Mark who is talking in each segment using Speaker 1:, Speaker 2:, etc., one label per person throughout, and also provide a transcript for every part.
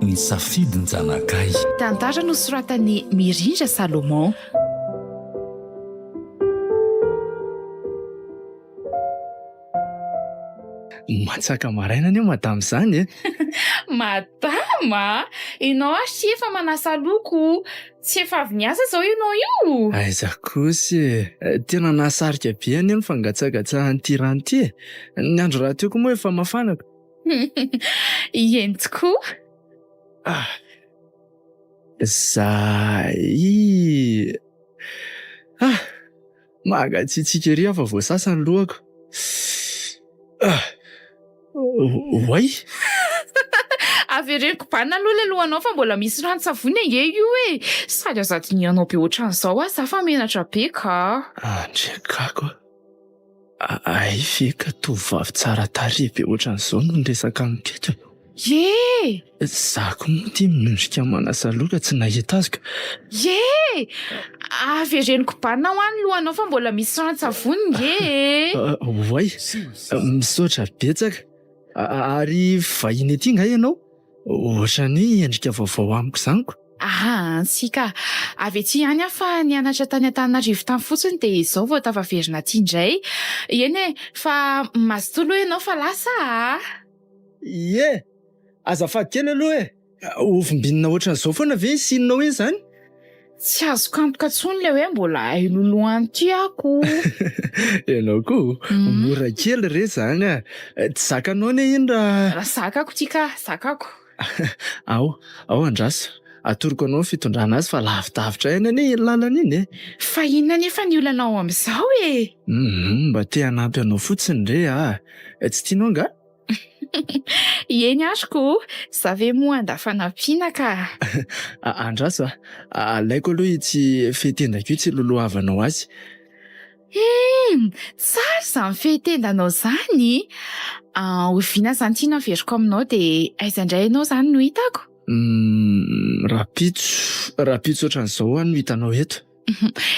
Speaker 1: Ny safidin-janakay.
Speaker 2: Tantara nosoratan'i Mirindra Salomon.
Speaker 3: Mantsaka maraina anie madama izany e!
Speaker 2: Madama a! Ianao ary tsy efa manasa loko? Tsy efa avy niasa izao ianao io?
Speaker 3: Aiza kosa e! Tena nahasarika be anie ny fangatsakatsahan'ity rano ity e! Ny andro rahateo koa moa efa mafana ka.
Speaker 2: Eny tokoa.
Speaker 3: Ah! Zay! Ah! Mangatsiatsiaka ery aho fa voasasa ny lohako. Ah! Oay!
Speaker 2: Avereno kobanina aloha ilay lohanao fa mbola misy ranon-tsavony ange io e! Sady aza adinihanao be ohatran'izao aho za fa menatra be ka!
Speaker 3: Andriakako a! Hay ve ka tovovavy tsara tarehy be ohatran'izao no niresaka amiko eto e!
Speaker 2: Ye!
Speaker 3: Za koa moa ity miondrika manasa loha ka tsy nahita azy ka.
Speaker 2: Ye! Avereno kobanina hoa ny lohanao fa mbola misy ranon-tsavony nge e!
Speaker 3: Oay! Misaotra betsaka. Ary vahiny aty nga ianao? Ohatran'ny hoe endrika vaovao amiko izany ko.
Speaker 2: Aa tsia ka! Avy aty ihany aho fa nianatra tany Antananarivo tany fotsiny dia izao vao tafaverina aty indray. Eny e! Fa mazotoa aloha ianao fa lasa a!
Speaker 3: Ie! Azafady kely aloha e! Ovimbinina ohatran'izao foana ve ny sininao iny izany?
Speaker 2: Tsy azoko antoka intsony ilay hoe mbola hay loloha an'ity aho ko!
Speaker 3: Ianao koa mora kely re izany a! Tsy zakanao anie iny raha.
Speaker 2: Raha zakako ity ka! Zakako!
Speaker 3: Ao, ao andraso. Atoroko anao ny fitondrana azy fa lavidavitra ihany anie iny lalana iny e!
Speaker 2: Fa inona anefa ny olanao amin'izao e?
Speaker 3: Hum, mba te hanampy anao fotsiny re aho. Tsy tianao angaha?
Speaker 2: Eny ary ko, za ve moa handa fanampiana ka.
Speaker 3: Andraso a, alaiko aloha itsy fehitendako itsy lolohavanao azy.
Speaker 2: Hum, tsara izany fehitendanao izany. Oviana izany ity no averiko aminao dia aiza indray ianao izany no hitako?
Speaker 3: Hum, rahampitso, rahampitso ohatran'izao aho no hitanao eto.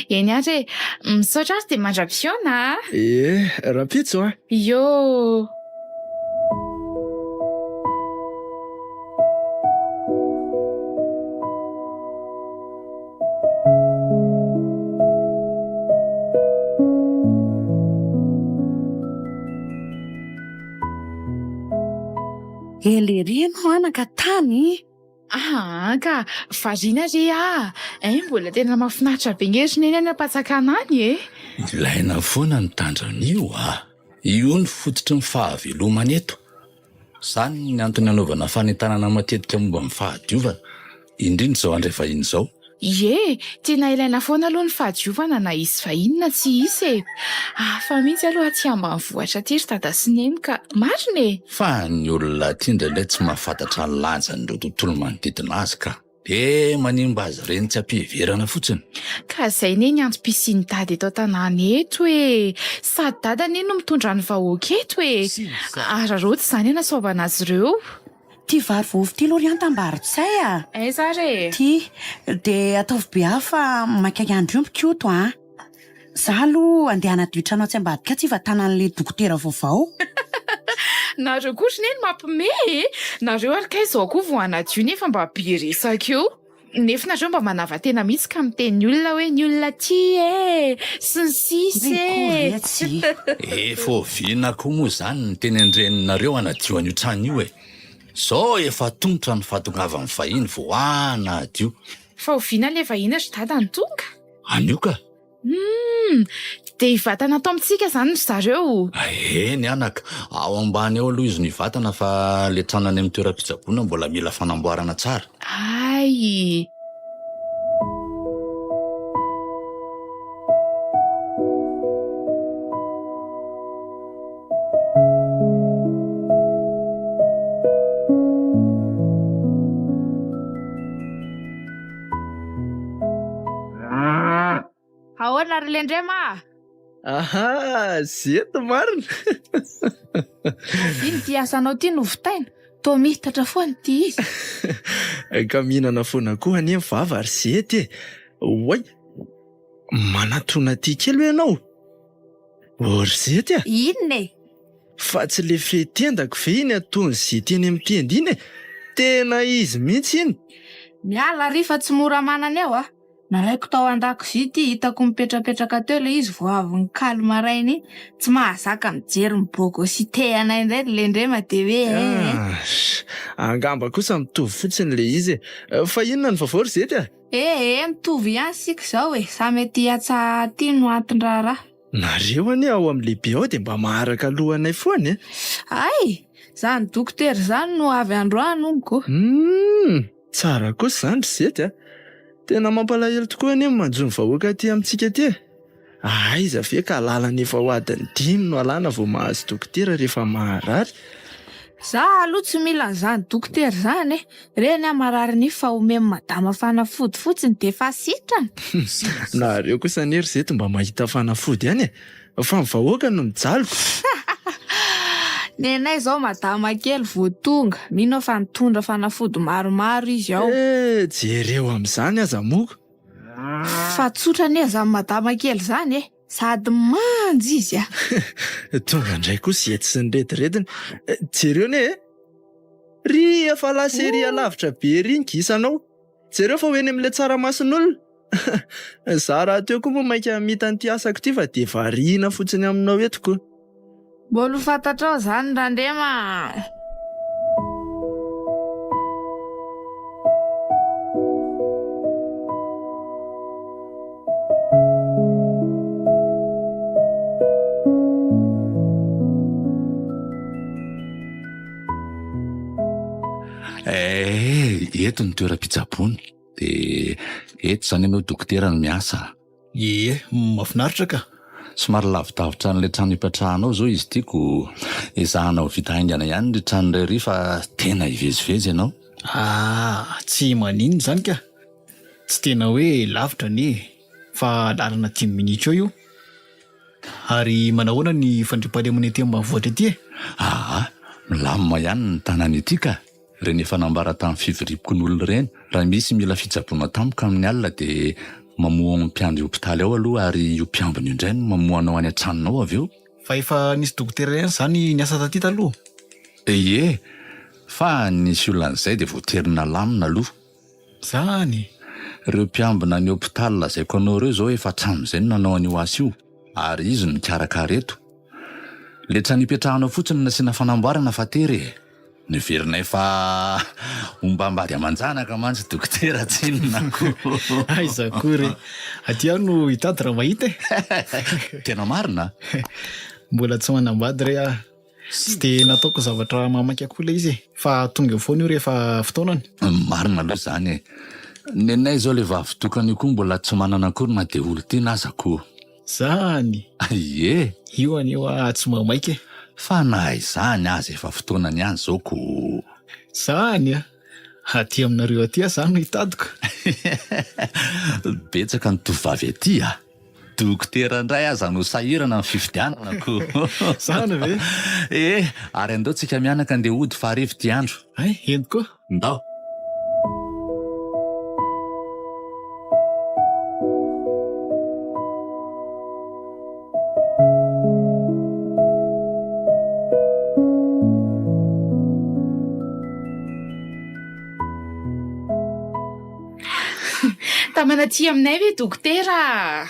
Speaker 2: Eny ary e! Misaotra ary dia mandra-pihaona a!
Speaker 3: Ie, rahampitso a!
Speaker 2: Ioo!
Speaker 4: Ela ery ianao anaka tany.
Speaker 2: Aa ka variana re ah! Ein mbola tena mahafinaritra be nge ry neny any am-patsakana any e!
Speaker 1: Ilaina foana ny tandrana io ah! Io no fototry ny fahavelomana eto. Izany ny antony anaovana fanentanana matetika momba ny fahadiovana, indrindra izao handray vahiny izao.
Speaker 2: Ie, tena ilaina foana aloha ny fahadiovana na hisy vahiny na tsy hisy e! Hafa mihitsy aloha aty ambanivohitra aty ry dada sy neny ka! Marina e!
Speaker 1: Fa ny olona aty indraindray tsy mahafantatra ny lanjan'ireo tontolo manodidina azy ka! Dia manimba azy ireny tsy am-piheverana fotsiny.
Speaker 2: Ka izay anie ny antom-pisian'i dada eto an-tanàna eto e! Sady dada anie no mitondra ny vahoaka eto e! Araraoty izany hanasoavana azy ireo.
Speaker 4: Ty vary voavy ty aloha ry antam-barotsay a!
Speaker 2: Aiza ary e?
Speaker 4: Ty, dia ataovy be afo fa maika hiandry omby Koto a! Za aloha andeha hanadio trano atsy ambadika atsy hivantanan'ilay dokotera vaovao.
Speaker 2: Nareo koa ry neny mampime e! Nareo ary kay izao koa vao hanadio nefa mba be resaka eo. Nefa nareo mba manava-tena mihitsy ka miteny ny olona hoe ny olona tia e! sy ny sisa e!
Speaker 1: Efa oviana koa moa izany ny teny an-dreninareo hanadio an'io trano io e! Izao efa tontotra ny fahatongavan'ny vahiny vao hanadio.
Speaker 2: Fa oviana ilay vahiny ry dada no tonga?
Speaker 1: Anio ka!
Speaker 2: Humm! Dia hivatana ato amintsika izany ry zareo?
Speaker 1: Eny anaka, ao ambany ao aloha izy no hivatana fa ilay trano any amin'ny toeram-pitsaboana mbola mila fanamboarana tsara.
Speaker 2: Hay! Ahoana ry Lendrema a?
Speaker 3: Aha, zety marina.
Speaker 2: Oviana ity asanao ity no vitaina? Toa mihitatra foana ity izy.
Speaker 3: Ka mihinana foana koa anie ny vava ry zety e. Oay! Manatona aty kely hoe ianao? Orzety a!
Speaker 5: Inona e?
Speaker 3: Fa tsy le fehy-tendako ve iny ataon'i Zety eny amin'ny tenda iny e? Tena izy mihitsy iny!
Speaker 5: Miala ry fa tsy mora manana eo a! Nalaiko tao an-dakozia ity hitako mipetrapetraka teo ilay izy vao avy nikaly maraina iny, tsy mahazaka mijery ny bogosite anay indray ry lendrema dia hoe ee.
Speaker 3: Ah, angamba kosa mitovy fotsiny ilay izy e! Fa inona ny vaovao ry Zety a?
Speaker 5: Ee, mitovy ihany isika izao e, samy aty an-tsaha aty no anton-draharaha.
Speaker 3: Nareo anie ao amin'ny lehibe ao dia mba maharaka alohanay foana e!
Speaker 5: Hay! Izany dokotera izany no avy androany hono ko!
Speaker 3: Humm! Tsara kosa izany ry Zety a! Tena mampalahelo tokoa anie ny manjo ny vahoaka aty amintsika aty e! Aiza ve ka lalana efa ho adiny dimy no alana vao mahazo dokotera rehefa maharary?
Speaker 5: Za aloha tsy mila an'izany dokotera izany e! Reny aho marary nify fa omen'i madama fanafody fotsiny dia efa sitrana!
Speaker 3: Nareo kosa anie ry Zety mba mahita fanafody ihany e! Fa ny vahoaka no mijaly ko!
Speaker 5: Nenay izao madama kely vao tonga, mino aho fa nitondra fanafody maromaro izy ao.
Speaker 3: Eh, jereo amin'izany aza moa.
Speaker 5: Fa tsotra anie izany madama kely izany e! Sady manja izy a!
Speaker 3: Tonga indray koa Zety sy ny redirediny. Jereo anie e! Ry efa lasa ery alavitra be ery ny gisanao. Jereo fa ho eny amin'ilay tsaramason'olona. Izaho rahateo koa moa maika hamita an'ity asako ity fa dia variana fotsiny aminao eto ko.
Speaker 5: Mbola ho fantatrao izany Randrema a!
Speaker 1: Eh, eto ny toeram-pitsaboana. Dia eto izany ianao dokotera no miasa.
Speaker 6: Ie, mahafinaritra ka.
Speaker 1: Somary lavidavitra an'ilay trano ipetrahanao izao izy ity ko ezahana ho vita haingana ihany ry trano iray ry fa tena hivezivezy ianao.
Speaker 6: Ah, tsy maninona izany ka. Tsy tena hoe lavitra anie e, fa lalana dimy minitra eo io. Ary manahoana ny fandriampahalemana ety ambanivohitra ety e?
Speaker 1: Aa, milamina ihany ny tanàna ety ka. Ireny efa nambara tamin'ny fivoriam-pokonolona ireny, raha misy mila fitsaboana tampoka amin'ny alina dia mamoha ny mpiandry hopitaly ao aloha ary io mpiambina io indray no mamoha anao any an-tranonao avy eo.
Speaker 6: Fa efa nisy dokotera ihany izany niasa taty taloha?
Speaker 1: Ie, fa nisy olona an'izay dia voatery nalamina aloha.
Speaker 6: Zany!
Speaker 1: Ireo mpiambina ny hopitaly lazaiko anao ireo izao efa hatramin'izay no nanao an'io asa io ary izy no mikarakara eto. Ilay trano ipetrahanao fotsiny no nasiana fanamboarana fa tery e! Neverinay fa ombam-bady aman-janaka mantsy dokotera tsinona ko.
Speaker 6: Aiza koa re! Aty aho no hitady raha mahita e!
Speaker 1: Tena marina?
Speaker 6: Mbola tsy manambady re aho. Tsy dia nataoko zavatra mahamaika koa ilay izy e! Fa tonga eo foana io rehefa fotoanany.
Speaker 1: Marina aloha izany e! Nenay izao ilay vavy tokana io koa mbola tsy manana akory na dia olon-tiana aza ko.
Speaker 6: Zany!
Speaker 1: Ie!
Speaker 6: Io anie hoa tsy mahamaika e!
Speaker 1: Fa na izany aza efa fotoanany ihany izao ko!
Speaker 6: Zany a! Aty aminareo aty aho zany no hitadiko.
Speaker 1: Betsaka ny tovovavy aty a! Dokotera indray aza no sahirana amin'ny fifidianana ko!
Speaker 6: Zany ve?
Speaker 1: Ee, ary andao tsika mianaka andeha hody fa hariva ity andro.
Speaker 6: Hay, eny tokoa.
Speaker 1: Ndao.
Speaker 2: Tamana aty aminay ve dokotera?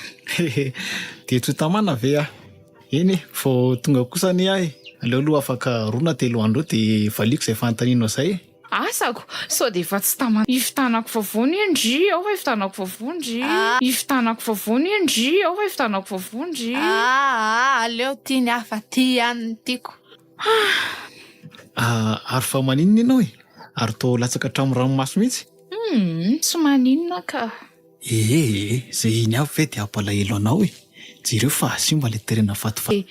Speaker 6: Dia tsy ho tamana ve aho? Eny e, vao tonga kosa anie aho e. Aleo aloha afaka roa na telo andro eo dia valiako izay fanontanianao izay e.
Speaker 2: Asako, sao dia efa tsy tamana. Ivitanako vavony io ndry, ao fa ivitanako vavony ndry. Ivitanako vavony io ndry, ao fa ivitanako vavony ndry.
Speaker 5: Aa, aleo tia ny hafa, tia ihany ny tiako.
Speaker 6: Ah, ary fa maninona ianao e? Ary toa latsaka hatramin'ny ranomaso mihitsy?
Speaker 2: Humm, tsy maninona ka.
Speaker 6: Ee ee, zay iny avy ve dia hampalahelo anao e? Jereo fa simba ilay terena fatifaty.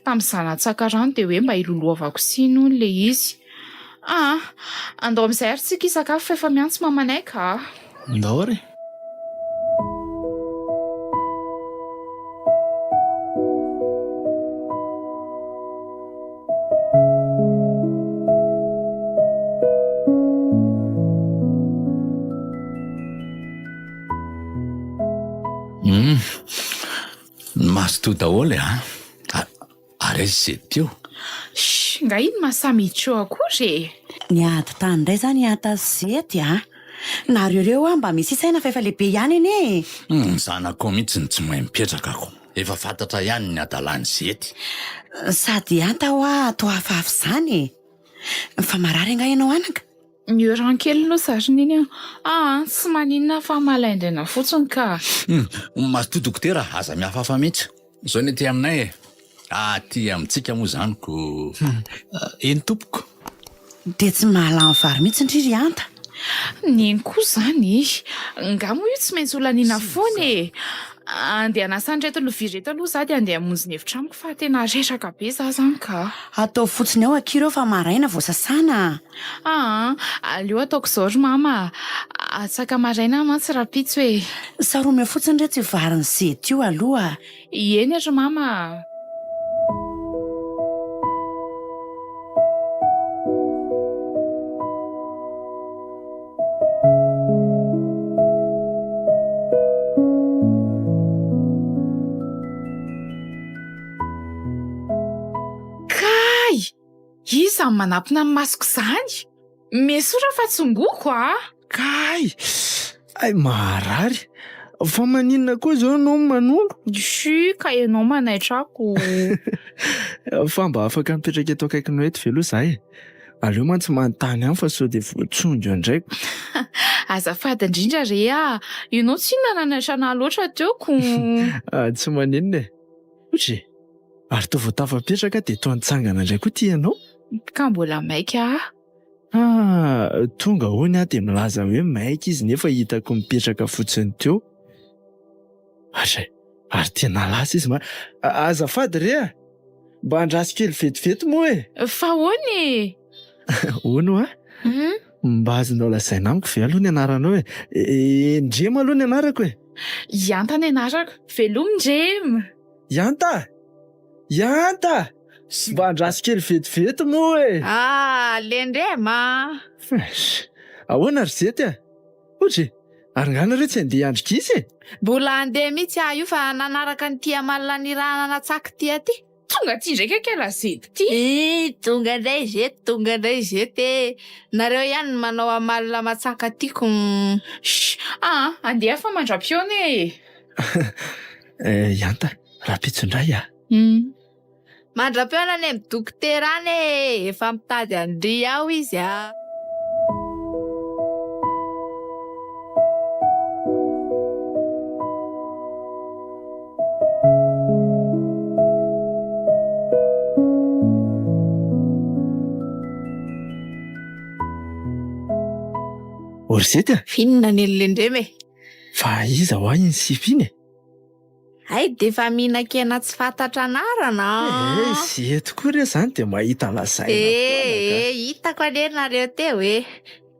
Speaker 2: Tamin'izaho natsaka rano dia hoe mba hilolohavako siny hono ilay izy. Ah! Andao amin'izay ary tsika hisakafo fa efa miantso mamanay ka.
Speaker 6: Ndao ary e.
Speaker 1: Hum! Mazotoa daholo e a! Ary aiza izay teo?
Speaker 2: Shh, nga iny maha samy hiditra eo akory e!
Speaker 4: Niady tany indray izany i Anta sy Zety a! Nareo ireo hoa mba misy saina fa efa lehibe ihany anie e!
Speaker 1: Ny zanakao mihitsy no tsy mahay mipetraka ko! Efa fantatra ihany ny hadalan'i Zety.
Speaker 4: Sady i Anta hoa toa hafahafa izany e! Fa marary angaha ianao anaka?
Speaker 2: Ny oran kely no sariny iny an! Aa tsy maninona fa malaindaina fotsiny ka!
Speaker 1: Mazotoa dokotera, aza mihafahafa mihitsy. Izao ny aty aminay e! Aty amintsika moa izany ko!
Speaker 6: Eny tompoko.
Speaker 4: Dia tsy mahalany vary mihitsy ndry ry Anta?
Speaker 2: Neny koa izany e! Nga moa io tsy maintsy ho laniana foana e! Andeha hanasa an'ireto lovia ireto aloha za dia andeha hamonjy ny efitranoko fa tena reraka be za zany ka.
Speaker 4: Ataovy fotsiny ao akia ireo fa maraina vao sasana a!
Speaker 2: Aa, aleo ataoko izao ry mama a! Atsaka maraina aho mantsy rahampitso e!
Speaker 4: Saromeo fotsiny re tsy varin'i Zety io aloha a!
Speaker 2: Eny ry mama a! Kay! Iza no manampina ny masoko izany? Miesora fa tsongoko a!
Speaker 3: Kay! Hay maharary! Fa maninona koa izao ianao no manongo?
Speaker 2: Tsia ka ianao manaitra ahy ko!
Speaker 3: Fa mba afaka mipetraka eto akaikinao eto ve aloha izaho e? Aleo mantsy manontany ihany fa sao dia voatsongo eo indray.
Speaker 2: Azafady indrindra re a! Ianao tsinona nanaitra anah loatra teo ko!
Speaker 3: Tsy maninona e! Ohatry e! Ary toa vao tafapetraka dia toa nitsangana indray koa ity ianao?
Speaker 2: Ka mbola maika aho.
Speaker 3: Ah, tonga hono aho dia milaza hoe maika izy nefa hitako mipetraka fotsiny teo. Ary, ary tena lasa izy ma. Azafady re a! Mba andraso kely vetivety moa e!
Speaker 2: Fa ahoana e?
Speaker 3: Hono hoa? Mba azonao lazaina amiko ve aloha ny anaranao e? E, Ndrema aloha ny anarako e!
Speaker 2: Ianta ny anarako. Veloma Ndrema!
Speaker 3: Ianta! Ianta! Mba andraso kely vetivety moa e!
Speaker 5: Ah, le Ndrema a!
Speaker 3: Eish! Ahoana ry Zety a? Ohatry e! Ary nga nareo tsy handeha hiandry gisa e?
Speaker 5: Mbola handeha mihitsy aho io fa nanaraka an'ity amalona nirahana natsaky ity aty.
Speaker 2: Tonga aty indray kay kala Zety ty.
Speaker 5: Ii, tonga indray Zety, tonga indray Zety e! Nareo ihany no manao amalona matsaka aty ko.
Speaker 2: Shh! Aa, andeha fa mandra-pihaona e!
Speaker 3: Eh, Ianta, rahampitso indray ah!
Speaker 5: Mandra-pihaona any amin'ny dokotera any e! Efa mitady an-dry ao izy a!
Speaker 3: Orizety a!
Speaker 5: F'inona ny an'ilendrema e?
Speaker 3: Fa iza hoa iny sipa iny e?
Speaker 5: Hay dia efa mihinan-kena tsy fantatra anarana an!
Speaker 3: Eh, zety koa re zany dia mahita lazaina foana ka.
Speaker 5: Eh, hitako anie nareo teo e!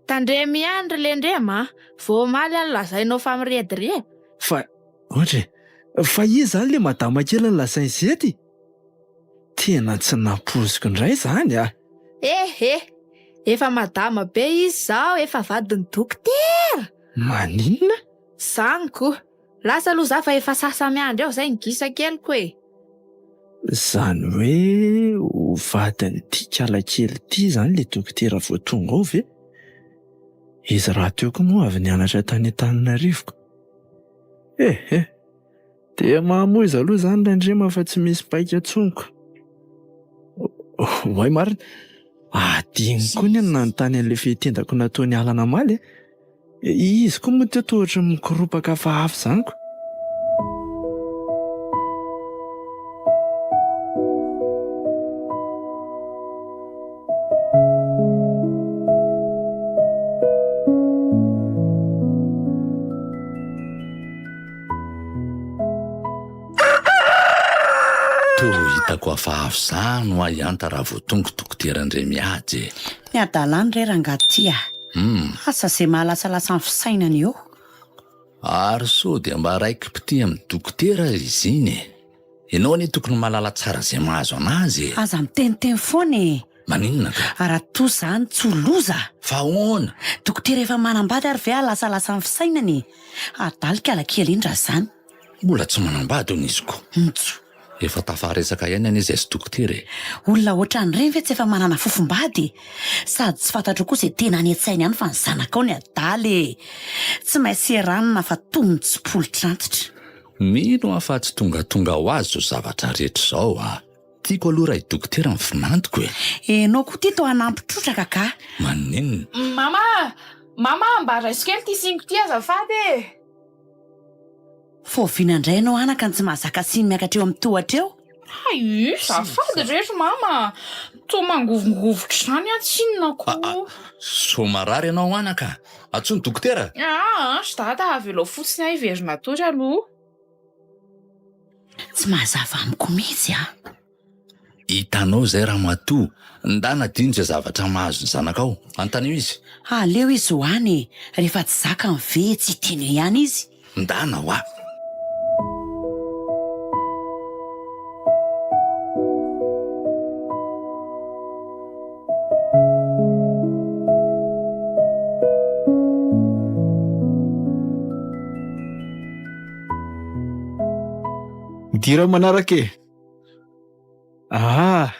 Speaker 5: Tandremo ihany ry Lendrema a! Vao omaly aho nolazainao fa mirediredy.
Speaker 3: Fa, ohatra e, fa iza zany le madama kely nolazain'i Zety? Tena tsy nampoiziko indray zany a!
Speaker 5: Eh eh! Efa madama be izy izao, efa vadin'ny dokotera!
Speaker 3: Maninona?
Speaker 5: Zany ko! Lasa aloha za fa efa sasa miandry ao zay ny gisa keliko e!
Speaker 3: Zany hoe ho vadin'ity kala kely ity zany le dokotera vao tonga ao ve? Izy rahateo koa moa avy nianatra tany Antananarivo ka. Eh eh! Dia mahamoiza aloha zany Randrema fa tsy misy paika intsony ko. Oay marina! Adinoko koa ny nanontany an'ilay fehin-tendako nataon'i Alan namaly e! Izy koa moa teo toa ohatran'ny mikoropaka hafahafa izany ko.
Speaker 1: Toa hitako hafahafa izany hoa i Anta raha vao tonga Dokotera Andriamihaja e.
Speaker 4: Ny hadalany re rangahy ty a!
Speaker 1: Hum.
Speaker 4: Asa ze mahalasalasa ny fisainany eo.
Speaker 1: Ary sao dia mba raiki-pitia amin'i Dokotera ary izy iny e? Ianao anie tokony mahalala tsara izay mahazo an'azy e!
Speaker 4: Aza miteniteny foana e!
Speaker 1: Maninona ka?
Speaker 4: Raha toa izany tsy ho loza!
Speaker 1: Fa ahoana?
Speaker 4: Dokotera efa manambady ary ve hahalasalasa ny fisainany e? Adala ikala kely iny raha izany.
Speaker 1: Mbola tsy manambady hono izy ko.
Speaker 4: Ntso.
Speaker 1: Efa tafaresaka ihany anie izay sy dokotera e.
Speaker 4: Olona ohatran'ireny ve tsy efa manana fofombady e? Sady tsy fantatrao koa izay tena any an-tsainy any fa ny zanakao ny adala e! Tsy maintsy seranina fa toy ny tsipolitr'antitra.
Speaker 1: Mino aho fa tsy tongatonga ho azy izao zavatra rehetra izao a! Tiako aloha raha i dokotera ny vinantoko e!
Speaker 4: Enao koa ty toa hanampy trotraka ka!
Speaker 1: Maninona?
Speaker 2: Mama! Mama! Mba raiso kely ity siniko ity azafady e!
Speaker 4: Fa oviana indray ianao anaka no tsy mahazaka siny miakatra eo amin'ny tohatra eo?
Speaker 2: Hay, azafady re ry mama a! Toa mangovingovitra izany aho tsinona ko.
Speaker 1: Aa, sao marary ianao anaka? Antsoy ny dokotera!
Speaker 2: Aa, ry dada, avelao fotsiny aho hiverina hatory aloha.
Speaker 4: Tsy mazava amiko mihitsy a!
Speaker 1: Hitanao izay ramatoa, ndana adino izay zavatra mahazo ny zanakao. Anontanio izy.
Speaker 4: Aleo izy ho any e, rehefa tsy zakany ve tsy hiteny eo ihany izy?
Speaker 1: Ndana hoa.
Speaker 6: Midira manaraka e!
Speaker 3: Ah!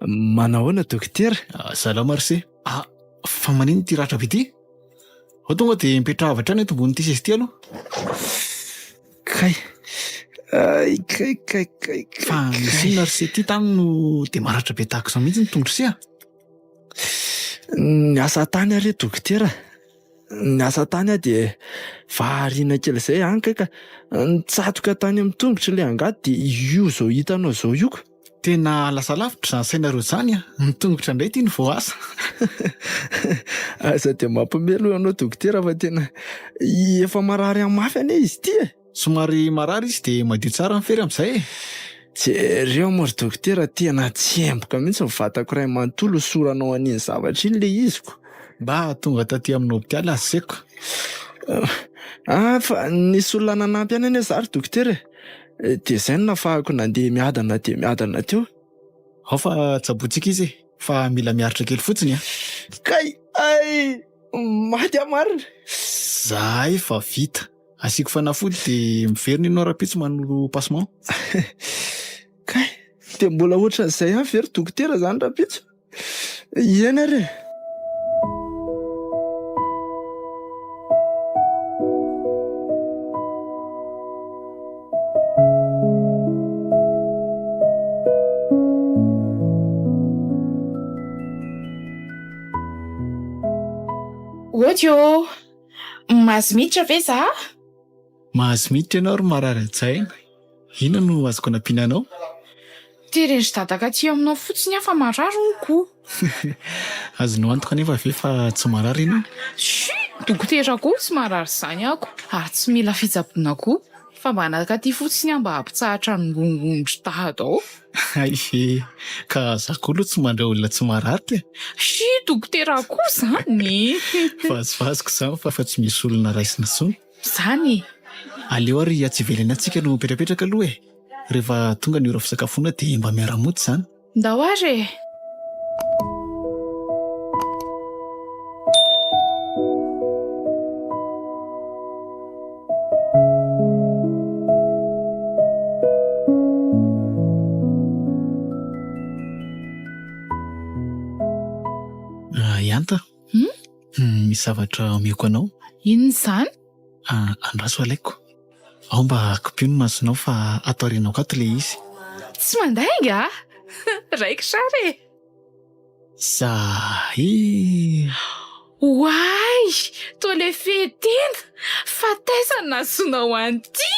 Speaker 3: Manahoana dokotera?
Speaker 6: Ah, salama ry se. Ah, fa manino ity ratra be ity? Ao tonga dia mipetraha avy hatrany eto ambonin'ity seza ity aloha.
Speaker 3: Kay. Ay, kay, kay, kay, kay.
Speaker 6: Fa misy inona ry se ity tany no dia maratra be tahaka izao mihitsy ny tongotry se ah?
Speaker 3: Niasa tany aho re dokotera. Niasa tany aho dia variana kely izay any kay ka nitsatoka tany amin'ny tongotro ilay angady dia io izao hitanao izao io ka.
Speaker 6: Tena lasa lavitra izany sainareo izany an! Ny tongotra indray ity no voaasa.
Speaker 3: Aza dia mampiomehy aloha ianao dokotera fa tena efa marary mafy anie izy ity e!
Speaker 6: Somary marary izy dia madio tsara ny fery amin'izay e!
Speaker 3: Jereo moa ry dokotera, tena tsemboka mihitsy ny vatako iray manontolo hosoranao an'iny zavatra iny ilay izy ko.
Speaker 6: Mba tonga taty amin'ny hopitaly aho seko.
Speaker 3: Ah, fa nisy olona nanampy ahy anie za ry dokotera e! Dia izay no nahafahako nandeha miadana dia miadana teo.
Speaker 6: Ao fa tsabointsika izy e! Fa mila miaritra kely fotsiny an!
Speaker 3: Kay! Ay! Maty aho marina!
Speaker 6: Zahay fa vita! Asiako fanafody dia miverina ianao rahampitso manolo passement.
Speaker 3: Kay! Dia mbola ohatran'izay ihany ve ry dokotera izany rahampitso? Eny ary e!
Speaker 2: Ody ô! Mahazo miditra ve za?
Speaker 6: Mahazo miditra ianao ry marary an-tsaina. Inona no azoko anampiana anao?
Speaker 2: Terendry dadaka aty aminao fotsiny aho fa marary hono ko.
Speaker 6: Azonao antoka anefa ve fa tsy marary ianao?
Speaker 2: Chut! Dokotera koa tsy marary izany ako ary tsy mila fitsaboana koa fa mba nankaty fotsiny aho mba hampitsahatra ny ngongongon-dry dada ao.
Speaker 6: Hay ve! Ka za koa aloha tsy mandray olona tsy marary ka!
Speaker 2: Chut! Dokotera koa izany!
Speaker 6: Vazivazy ko izany fa fa tsy misy olona raisina intsony.
Speaker 2: Izany e!
Speaker 6: Aleo ary atsy ivelany atsy tsika no mipetrapetraka aloha e! Rehefa tonga ny ora fisakafoana dia mba miara-mody izany.
Speaker 2: Ndao ary e!
Speaker 6: Ihanta, hmm? misy zavatra omeko anao.
Speaker 2: Inona izany?
Speaker 6: Ah, andraso alaiko. Ao mba akipio ny masonao fa ato aorianako ato ilay izy.
Speaker 2: Tsy mandainga ah! Raikitra ary e!
Speaker 6: Zahay!
Speaker 2: Oay! Toa le fehin-tenda! Fa taiza no nahazoanao an'ity?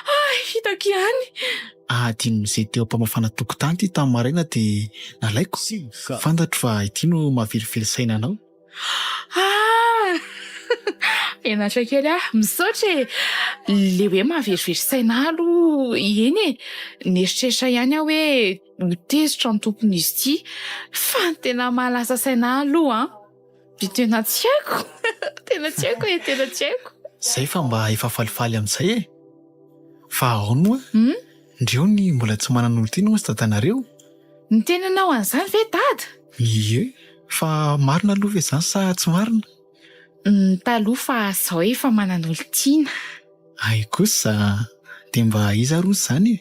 Speaker 2: Hay, hitako ihany!
Speaker 6: Adinon'izay teo am-pamafana tokotany ity tamin'ny maraina dia nalaiko. Fantatro fa ity no mahaverivery saina anao.
Speaker 2: Ah! Henatra kely aho. Misaotra e! Le hoe mahaverivery saina ahy aloha, eny e! Nieritreritra ihany aho hoe ho tezitra ny tompon'izy ity. Fa ny tena mahalasa saina ahy aloha an, dia tena tsy haiko! Tena tsy haiko e! Tena tsy haiko.
Speaker 6: Zay fa mba efa falifaly amin'izay e! Fa ahoana moa? Ndreo ny mbola tsy manan'olon-tiana hozy dadanareo?
Speaker 2: Niteny anao an'izany ve dada?
Speaker 6: Ie, fa marina aloha ve izany sa tsy marina?
Speaker 2: Ny taloha fa zao efa manan'olon-tiana.
Speaker 6: Hay kosa, dia mba iza ary hozy izany e?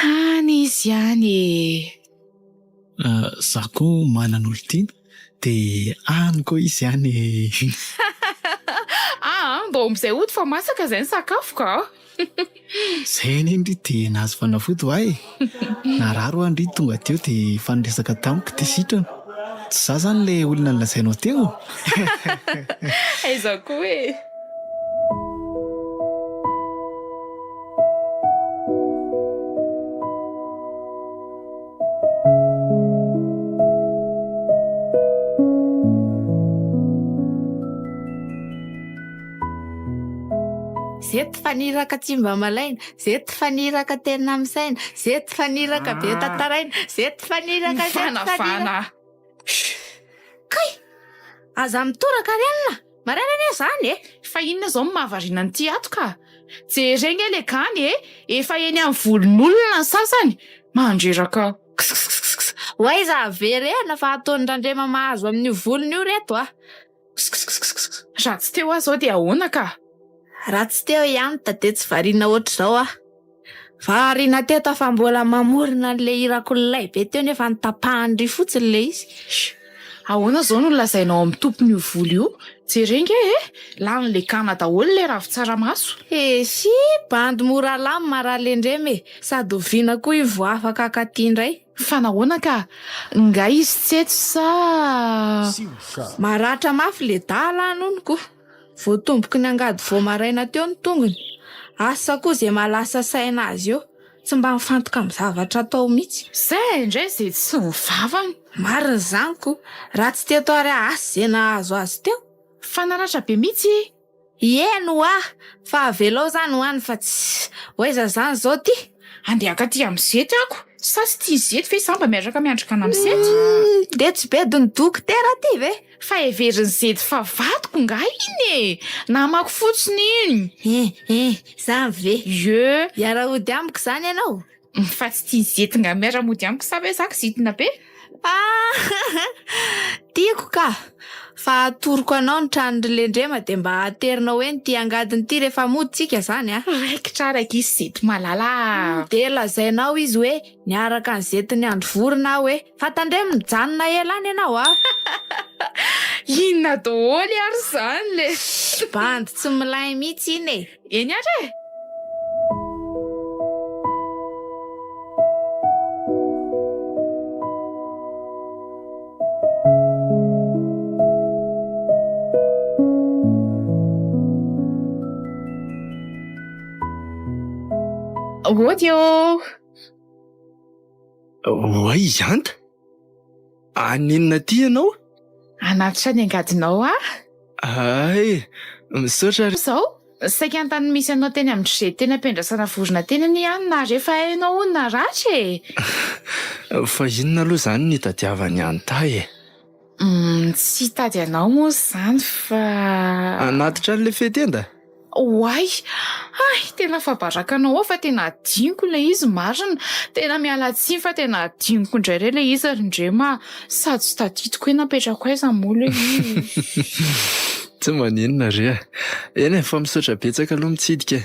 Speaker 2: Any izy any e!
Speaker 6: Za koa manana olon-tiana de any koa izy any e!
Speaker 2: Aa ndao amizay hody fa masaka zay ny sakafo ka!
Speaker 6: Zay anie ndry de nahazo fanafody hoa e! Narary hoa ndry tonga teo de efa niresaka tamiko de sitrana. Tsy za zany le olona nolazainao teo?
Speaker 2: Aiza koa e!
Speaker 5: Zety faniraka tsy mba malaina, zety faniraka tena misaina, zety faniraka be tantaraina, zety faniraka, zety faniraka. Kay! Aza mitoraka ry anona! Maraina anie izany e!
Speaker 2: Fa inona izao no mahavariana an'ity ato ka? Jereo nge le gany e! Efa eny amin'ny volon'olona ny sasany! Mandreraka
Speaker 5: Ksksksk! Ho aiza averena fa ataon'i Randrema mahazo amin'io volony io reto a!
Speaker 2: Ksksksk! Raha tsy teo aho izao dia ahoana ka?
Speaker 5: Raha tsy teo i Hanitra dia tsy variana ohatr'izao aho. Variana teto aho fa mbola mamorona an'ilay hirako lay be teo nefa notapahan-dry fotsiny ilay izy.
Speaker 2: Sh! Ahoana izao no lazainao amin'ny tompon'io vola io? Jereo nge e! Lany lekana daholo ilay ravin-tsaramaso.
Speaker 5: Esy! Bandy mora lamina Ralendrema e! Sady oviana koa io vao afaka hakaty indray?
Speaker 2: Fa nahoana ka? Nga izy tsy eto sa?
Speaker 5: Maratra mafy ledala an hono ko! Voatomboky ny angady vao maraina teo ny tongony. Asa koa izay mahalasa saina azy eo. Tsy mba mifantoka amin'ny zavatra atao mihitsy.
Speaker 2: Zay indray izay tsy ho vavany.
Speaker 5: Marina izany ko. Raha tsy teto ary asa izay nahazo azy teo.
Speaker 2: Fa naratra be mihitsy.
Speaker 5: Eny hoa! Fa avelao izany ho any fa tsy. Ho aiza izany izao ty?
Speaker 2: Andeha hakaty amin'i Zety ako. Sa tsy tia Zety ve za mba miaraka miandry kana amin'i Zety?
Speaker 5: Dia tsy bedin'ny dokotera ty ve?
Speaker 2: Fa heverin'i Zety fa vadiko nga iny e! Namako fotsiny iny!
Speaker 5: Eh eh, zany ve?
Speaker 2: Ie!
Speaker 5: Hiara-hody amiko zany ianao?
Speaker 2: Fa tsy tian'i Zety nga miara-mody amiko sa ve za kizitina be?
Speaker 5: Ah! Tiako ka! Fa atoroko anao ny tranon-dry Lendrema dia mba aterinao eny ity angadiny ity rehefa mody tsika zany a!
Speaker 2: Raikitra ary ankizy Zety malala a!
Speaker 5: Dia lazainao izy hoe Niaraka an'i Zety niandry vorona aho e! Fa tandremo mijanona ela any ianao a!
Speaker 2: Inona daholo ary izany le.
Speaker 5: Bandy tsy milay mihitsy iny e!
Speaker 2: Eny ary e! Ody ô!
Speaker 3: Oay Anta! Haninona aty ianao?
Speaker 2: Hanatitra ny angadinao aho.
Speaker 3: Hay! Misaotra ry.
Speaker 2: Izao, saika ny tany misy anao teny amin-dry Zety teny am-piandrasana vorona teny anie aho no nahare fa hainao hono naratra e!
Speaker 3: Fa inona aloha izany no itadiavan'i Anta e?
Speaker 2: Tsy hitady anao moa izany fa.
Speaker 3: Hanatitra an'ilay fehin-tenda?
Speaker 2: Oay! Hay! Tena afa-baraka anao aho fa tena adinoko ilay izy marina! Tena miala tsiny fa tena adinoko indray re ilay izy ry Ndrema a! Sady tsy tadidiko hoe napetrako aiza moa ilay izy.
Speaker 3: Tsy maninona re a! Eny e, fa misaotra betsaka aloha mitsidika e!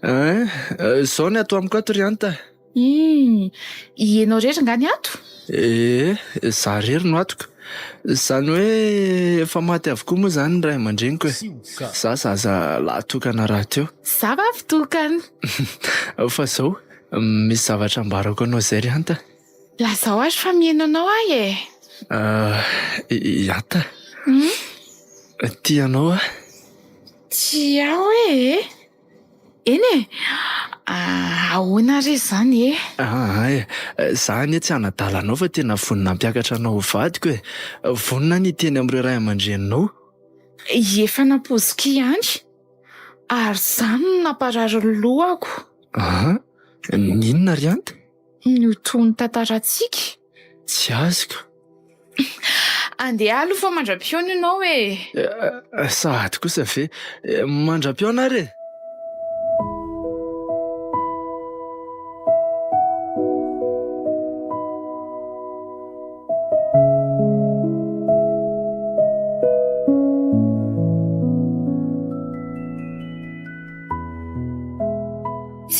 Speaker 3: Ein! Izao ny ato amiko ato ry Anta a!
Speaker 2: Humm! Ianao irery nga ny ato?
Speaker 3: Ee, za irery no atoko. Izany hoe efa maty avokoa moa izany ny ray aman-dreniko e. Za zaza lahy tokana rahateo.
Speaker 2: Za vavy tokana.
Speaker 3: Fa izao, misy zavatra ambarako anao izay ry Anta.
Speaker 2: Lazao ary fa mihaino anao aho e.
Speaker 3: I Anta, tia anao aho.
Speaker 2: Tia aho e? Eny e! Ahoana re izany e?
Speaker 3: Aa e! Za anie tsy hanadala anao fa tena vonona hampiakatra anao ho vadiko e! Vonona ny hiteny amin'ireo ray aman-dreninao.
Speaker 2: Efa nampoiziko ihany, ary izany no namparary ny lohako.
Speaker 3: Aa! N'inona ry Anta?
Speaker 2: Ny ho tohin'ny tantarantsika.
Speaker 3: Tsy azoko.
Speaker 2: Andeha aloha fa mandra-pihaona ianao e!
Speaker 3: Sahady kosa ve? Mandra-pihaona ary e!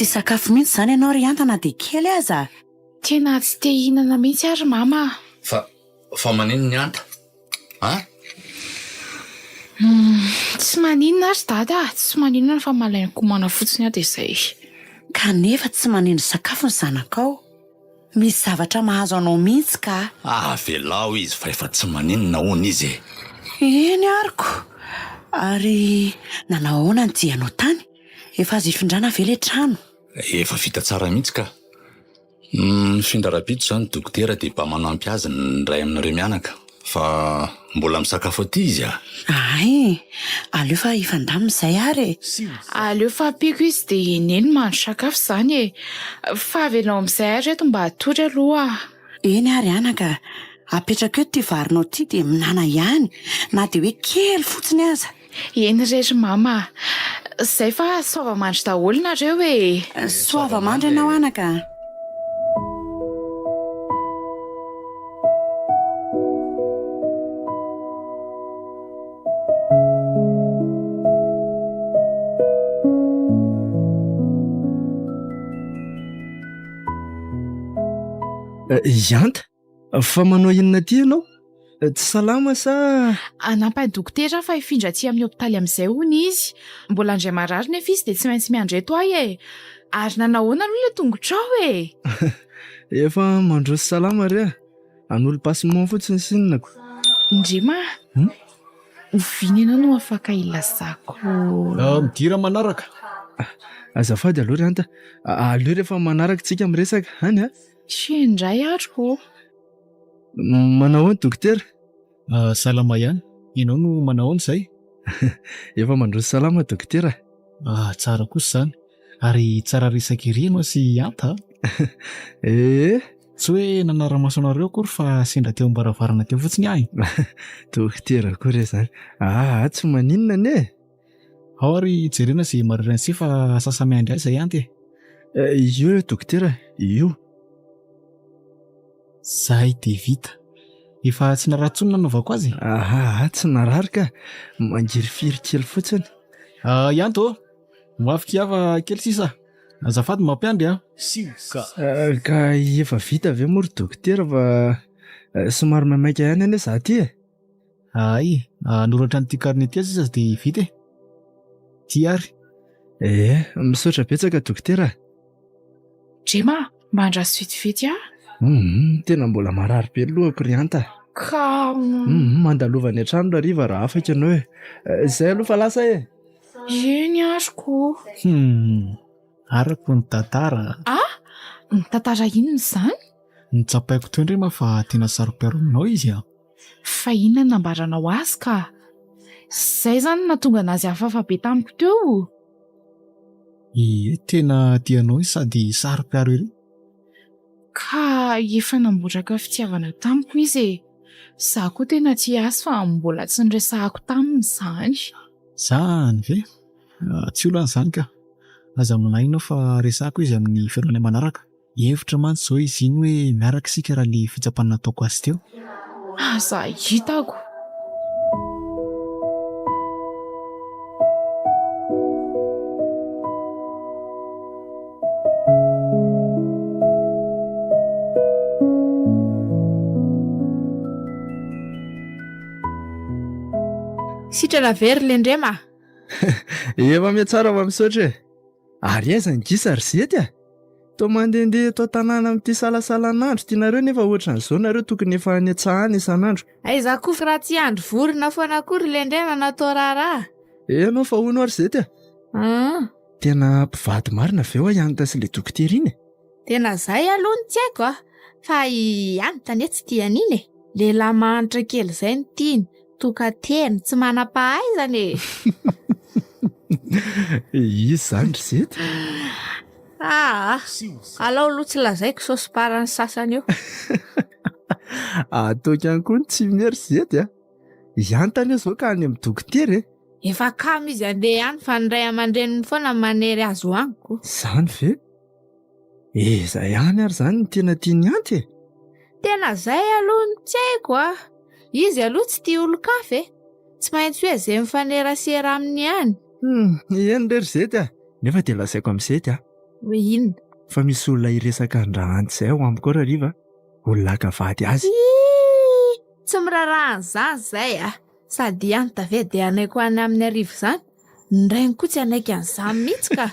Speaker 4: Tsisy hisakafo mihitsy izany ianao ry Hanta na dia kely aza?
Speaker 2: Tena tsy te hihinana mihitsy aho ry mama a!
Speaker 1: Fa, fa maninona i Hanta? A?
Speaker 2: Tsy maninona ary dada a! Tsy maninona fa malain-komana fotsiny aho dia izay.
Speaker 4: Kanefa tsy manindry sakafo ny zanakao. Misy zavatra mahazo anao mihitsy ka!
Speaker 1: Avelao izy fa efa tsy maninona hono izy e!
Speaker 4: Eny ary ko! Ary nanao ahoana ny dianao tany? Efa azo ifindrana ve ilay trano?
Speaker 1: Efa vita tsara mihitsy ka! Mifindra rahampitso izany dokotera dia mba manampy azy ny iray aminareo mianaka fa mbola misakafo aty izy a!
Speaker 4: Hay! Aleo fa hifandamina izay ary e!
Speaker 2: Aleo fa ampiako izy dia i Neny mahandro sakafo izany e! Fa avelao amin'izay ary eto mba hatory aloha aho.
Speaker 4: Eny ary anaka, apetrako eto ity varinao ity dia minana ihany na dia hoe kely fotsiny aza.
Speaker 2: Eny re ry mama a! Zay fa soava mandry daholo nareo e!
Speaker 4: Soava mandry ianao anaka a!
Speaker 3: Ihanta, Fa manao inona aty ianao? Tsy salama sa?
Speaker 2: Hanampy an'i dokotera aho fa hifindra aty amin'ny hopitaly amin'izay hono izy. Mbola handray marary nefa izy dia tsy maintsy miandry eto aho e! Ary nanahoana aloha ilay tongotrao e?
Speaker 3: Efa mandroso salama re a! Hanolo passement fotsiny sy inona ko.
Speaker 2: Ndrema a! Oviana ianao no afaka hilazako?
Speaker 6: Midira manaraka.
Speaker 3: Azafady aloha ry Anta, aleo rehefa manaraka tsika miresaka, any a!
Speaker 2: Tsy indray ary ô!
Speaker 3: Manao ahoana dokotera?
Speaker 6: Salama ihany. Ianao no manao ahoana izay?
Speaker 3: Efa mandroso salama dokotera.
Speaker 6: Ah, tsara kosa izany. Ary tsara resaka ery ianao sy i Anta a!
Speaker 3: Ee.
Speaker 6: Tsy hoe nanara-maso anareo akory fa sendra teo am-baravarana teo fotsiny aho e.
Speaker 3: Dokotera koa re izany. Aa, tsy maninona anie e!
Speaker 6: Ao ary jerena izay marary an'se fa sasa-miandry ahy izay Anta e.
Speaker 3: Io re dokotera, io.
Speaker 6: Zay dia vita. Efa tsy narary intsony nanaovako azy e?
Speaker 3: Ahaha, tsy narary ka. Mangirifiry kely fotsiny.
Speaker 6: I Anta ô! Ho avy kia fa kely sisa. Azafady mampiandry a!
Speaker 3: Sioka. Ka efa vita ve moa ry dokotera fa somary maimaika ihany anie za ty e!
Speaker 6: Hay, hanoratra an'ity carnet ity aho sisa dia vita e! Ty ary.
Speaker 3: Ee, misaotra betsaka dokotera a!
Speaker 2: Drema, mba andraso vetivety aho.
Speaker 3: Humm, tena mbola marary be ny lohako ry Anta.
Speaker 2: Ka.
Speaker 3: Humm, mandalova any an-trano hariva raha afaka ianao e. Izay aloha fa lasa e!
Speaker 2: Eny ary ko.
Speaker 6: Humm, arako ny tantara
Speaker 2: a! Ah! Ny tantara inona izany?
Speaker 6: Notsapaiko teo ndry ma fa tena saro-piaro aminao izy a!
Speaker 2: Fa inona no nambaranao azy ka? Izay izany no nahatonga anazy hafahafa be tamiko teo?
Speaker 6: Ie, tena tia anao izy sady saro-piaro ery.
Speaker 2: Ka efa namboraka fitiavana tamiko izy e! Izaho koa tena tia azy fa mbola tsy niresahako taminy izany.
Speaker 6: Izany ve? Tsy olana izany ka! Aza manahy ianao fa resahako izy amin'ny fihaonana manaraka. Hevitra mantsy izao izy iny hoe miaraka isika raha le fitsapana nataoko azy teo.
Speaker 2: Aza hitako.
Speaker 5: Sitrana ve ry Lendrema a?
Speaker 3: Efa mihatsara fa misaotra e! Ary aiza ny gisa ry zety a? Toa mandehandeha eto an-tanàna amin'ity salasalan'andro ity nareo nefa ohatran'izao nareo tokony efa any an-tsaha any isan'andro.
Speaker 5: Aiza koa fa raha tsy hiandry vorona foana koa ry Lendrema no atao raharaha.
Speaker 3: Enao fa hono ary zety a?
Speaker 5: Hum.
Speaker 3: Tena mpivady marina ve hoa i Hanitra sy ilay dokotera iny e?
Speaker 5: Tena zay aloha no tsy haiko a! Fa i Hanitra anie tsy tia an'iny e! Lehilahy mahantra kely izay no tiany, tokan-tena, tsy manam-pahaizana e!
Speaker 3: Iza izany ry Zety?
Speaker 5: Aa! Alao aloha tsy lazaiko sao somparan'ny sasany eo.
Speaker 3: Ataoko ihany koa ny tsy miha ry Zety a! I Hanitra anie izao ka any amin'ny dokotera e!
Speaker 5: Efa kamo izy handeha any fa ny ray aman-dreniny foana no manery azy ho any ko.
Speaker 3: Izany ve? Iza ihany ary izany no tena tian'i Anty e?
Speaker 5: Tena zay aloha no tsy haiko a! Izy aloha tsy tia olon-kafa e! Tsy maintsy hoe zay mifanerasera aminy ihany.
Speaker 3: Hum, eny re ry Zety a! Nefa dia lazaiko amin'i Zety a!
Speaker 5: Hoe inona?
Speaker 3: Fa misy olona hiresaka an-dRahanty izay ao amiko ao Rariva a! Olona haka vady azy.
Speaker 5: Ii! Tsy miraharaha an'izany izahay a! Sady i Anta ve dia hanaiky ho any aminy hariva izany? Ny rainy koa tsy hanaiky an'izany mihitsy ka!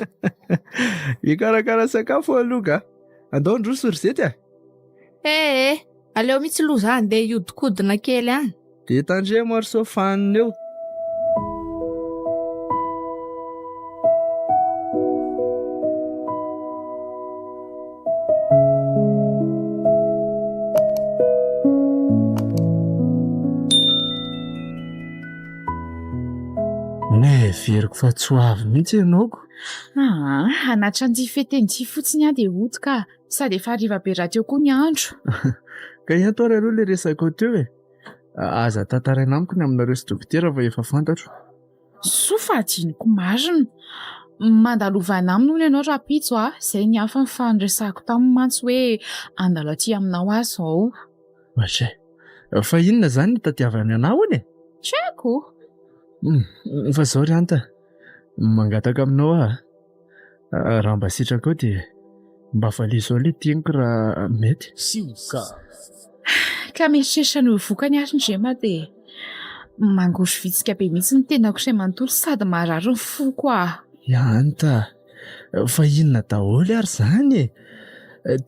Speaker 3: Hikarakara sakafo aho aloha ka! Andao handroso ry Zety a!
Speaker 5: Eh eh! Aleo mihitsy aloha za handeha hiodikodina kely any.
Speaker 3: Dia tandremo ary sao fanina eo. Neveriko fa tsy ho avy mihitsy ianao ko.
Speaker 2: Aa, hanatitra an'ity feteny ity fotsiny aho dia hody ka. Sady efa hariva be rahateo koa ny andro.
Speaker 3: Ka ento ary aloha ilay resakao teo e. Aza tantaraina amiko ny aminareo sy dokotera fa efa fantatro.
Speaker 2: Soa fa adinoko marina. Mandalovana aminy hono ianao rahampitso a! Izay ny hafa fa niresahako taminy mantsy hoe handalo aty aminao aho izao.
Speaker 3: Ohatray. Fa inona izany no tadiavany anà hono e?
Speaker 2: Tsy haiko.
Speaker 3: Fa izao ry Anta, mangataka aminao aho a! Raha mba sitrakao dia mba valio izao ilay teniko raha mety.
Speaker 1: Sioka.
Speaker 2: Ka mieritreritra ny ho vokany ary Ndrema dia mangorivitsika be mihitsy ny tenako iray manontolo sady marary ny foko ah.
Speaker 3: Ihanta, fa inona daholo ary izany e?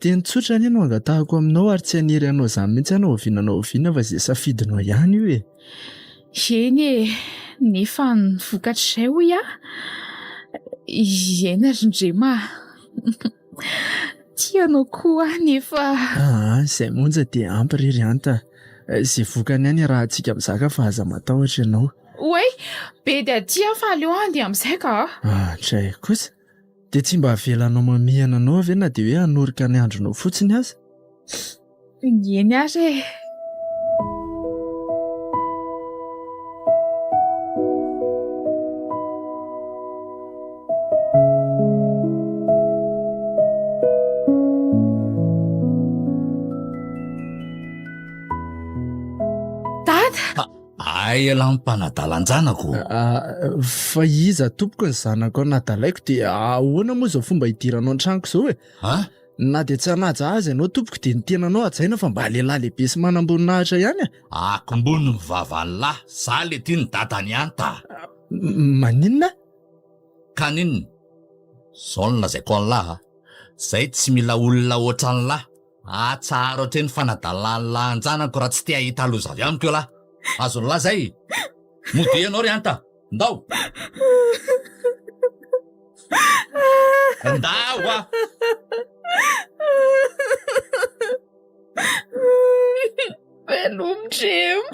Speaker 3: Teny tsotra anie no angatahako aminao ary tsy hanery anao izany mihitsy aho na oviana na oviana fa izay safidinao ihany io e.
Speaker 2: Eny e, nefa ny vokatr'izay hoy aho, eny ry Ndrema a, tia anao koa aho nefa.
Speaker 3: Aa, izay monja dia ampy re ry Anta a, izay vokany ihany iarahantsika mizaka fa aza matahotra ianao.
Speaker 2: Oay, be dia aty aho fa aleo handeha amin'izay ka.
Speaker 3: Andray kosa, dia tsy mba avelanao mamihana anao ve na dia hoe hanoroka ny andronao fotsiny aza?
Speaker 2: Eny ary e. Dada!
Speaker 1: Hay elah mpanadalan-janako.
Speaker 3: Fa iza tompoko ny zanakao nadalaiko dia ahoana moa izao fomba hidiranao an-tranoko izao e?
Speaker 1: Ha?
Speaker 3: Na dia tsy hanaja azy ianao tompoko dia ny tenanao hajaina fa mba lehilahy lehibe sy manamboninahitra ihany e!
Speaker 1: Akombony ny vavan'lah, za le ty ny dadan'i Anta.
Speaker 3: Maninona?
Speaker 1: Ka n'inona? Zao no lazaiko an'lah a, zay tsy mila olona ohatran'lah, atsaharo hatreo ny fanadalan'lah an-janako raha tsy te hahita loza avy amiko elah, azon'lah zay? Modia ianao ry Anta, ndao! Ndao a!
Speaker 2: Veloma Drema.